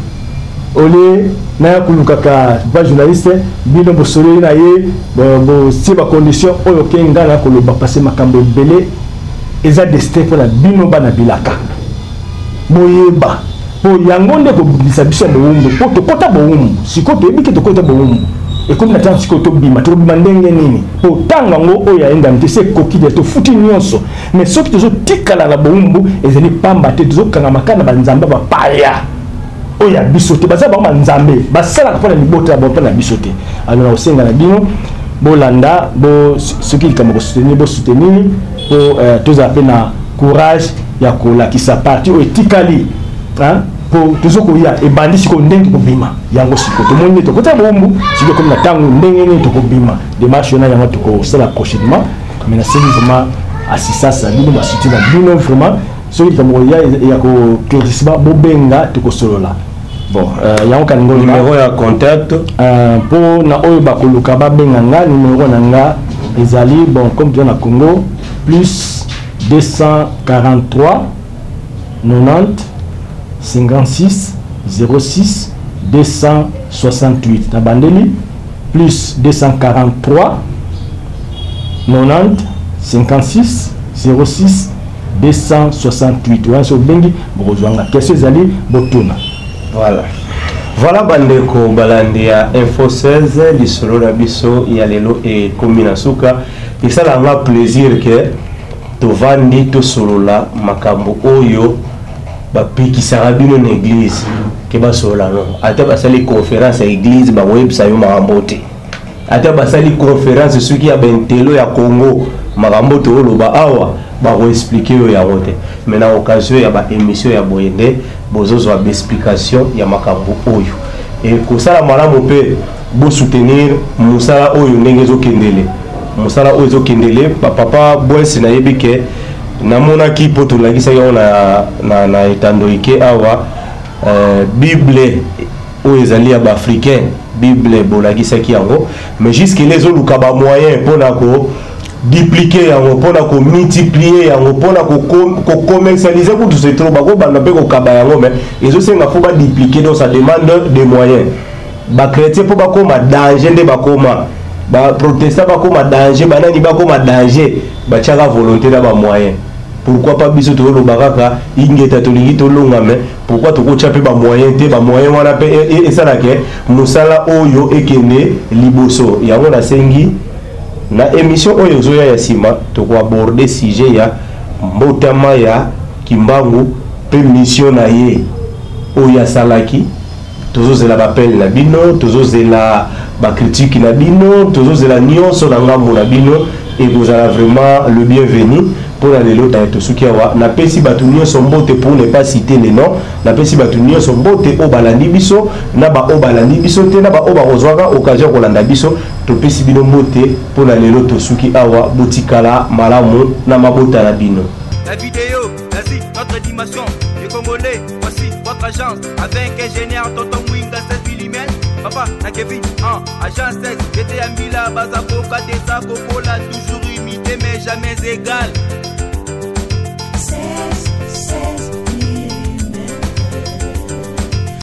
ole naya kolukaka bajournaliste, bino bosololi na ye, botie bacondition oyo ke ngai na koloba, parce makambo ebele eza destin mpona bino bana bilaka. Boyeba mpo yango nde kobimisa biso ya bowumbu, mpo tokɔta bowumbu. Sikoyo toyebi ke tokɔta bowumbu, ekomi na ntango sikoyo tobima. Tokobima ndenge nini? Mpo ntango yango oyo ya indemnité se ekoki te, tofuti nyonso, mais soki tozotikala na bowumbu, ezali pamba te. Tozokangama kaka na banzambe bapaya oyo ya biso te. Baza bango banzambe basalaka mpo na libota ya bango, mpo na biso te. Alors na kosenga na bino, bolanda bo soki likambo kosoutenir, bosoutenir mpo tozala mpe na courage ya kolakisa parti oyo etikali, mpo tozokoya. Ebandi sikoyo ndenge tokobima yango. Sikoyo tomoni nde tokota bowumbu, sikoyo ekomi na ntango ndenge nini tokobima. Démarche wana yango tokosala prochainement, mais nasengi vraiment assistance na bino, basoutien na bino vraiment. Soki likambo koya ya koéclaircissement, bobenga, tokosolola. Bon, yango kaningo. Numéro ya contact? Mpo na oyo bakoluka babenga nga, numéro na nga ezali, bon, comme toza na Congo, plus 243 90 56 06 268. Na bandeli, plus 243 90 56 06 268. Wana so obengi, bokozwanga. Question ezali, botuna. Voilà, bandeko balandi ya Info 16, lisolo na biso ya lelo ekomi na suka. Esalanga plaisir ke tovandi tosolola makambo oyo bapekisaka bino na église ke basolola. No, ata basali conférence ya église, bakoyebisa yo makambo te. Ata basali conférence soki ya bentelo ya Congo, makambo tooloba awa bakoexpliquer yo yango te. Mais na occasion ya baémission ya boye nde bozozwa baexplication ya makambo oyo. Ekosala malamu mpe bosoutenir mosala oyo ndenge ezokendele, mosala oyo ezokendele. Bapapa Bwesi, nayebi ke namonaki mpo tolakisaki yango na etando ike awa, Bible oyo ezali ya baafricain, Bible bolakisaki yango, mais jusque là ezoluka bamoyen mpona ko dupliquer yango, mpona komultiplier yango, mpona kocommercialiser. Kutu c'est trop, bakobanda mpe kokaba yango, mais ezosenga fo badupliquer, donc ça demande des moyens. Bachrétien mpo bakóma danger, nde bakóma baprotestant, bakóma danger, banani bakóma danger, batiaka volonté na bamoyen. Pourquoi pas biso tozoloba kaka ingeta, tolingi tolonga, mais pourquoi tokotya mpe bamoyen te? Bamoyen wana mpe esalaka mosala oyo ekende liboso. Yango nasengi na émission oyo ezoya ya nsima, tokoaborder sujet ya mbotama ya Kimbangu mpe mission na ye oyo asalaki. Tozozela baappel na bino, tozozela bacritique na bino, tozozela nyonso na ngambo na bino. Ekozala vraiment le bienvenu. Mpona lelo tosuki awa. Napesi bato nyonso mbote, pour ne pas citer les noms, napesi bato nyonso mbote oyo balandi biso, na baoyo balandi biso te, na baoyo bakozwaka occasion ya kolanda biso. Topesi bino mbote. Mpona lelo tosuki awa. Botikala malamu na mabota na bino. La vidéo, l'Asie, notre dimension. Les Congolais, voici votre agence. Avec ingénieur Tonton Mwinga 16 mm. Papa, na Kevin, 1, agence 16. J'étais à Mbila, Bazakoka, Desa, Kokola, toujours imité, mais jamais égal.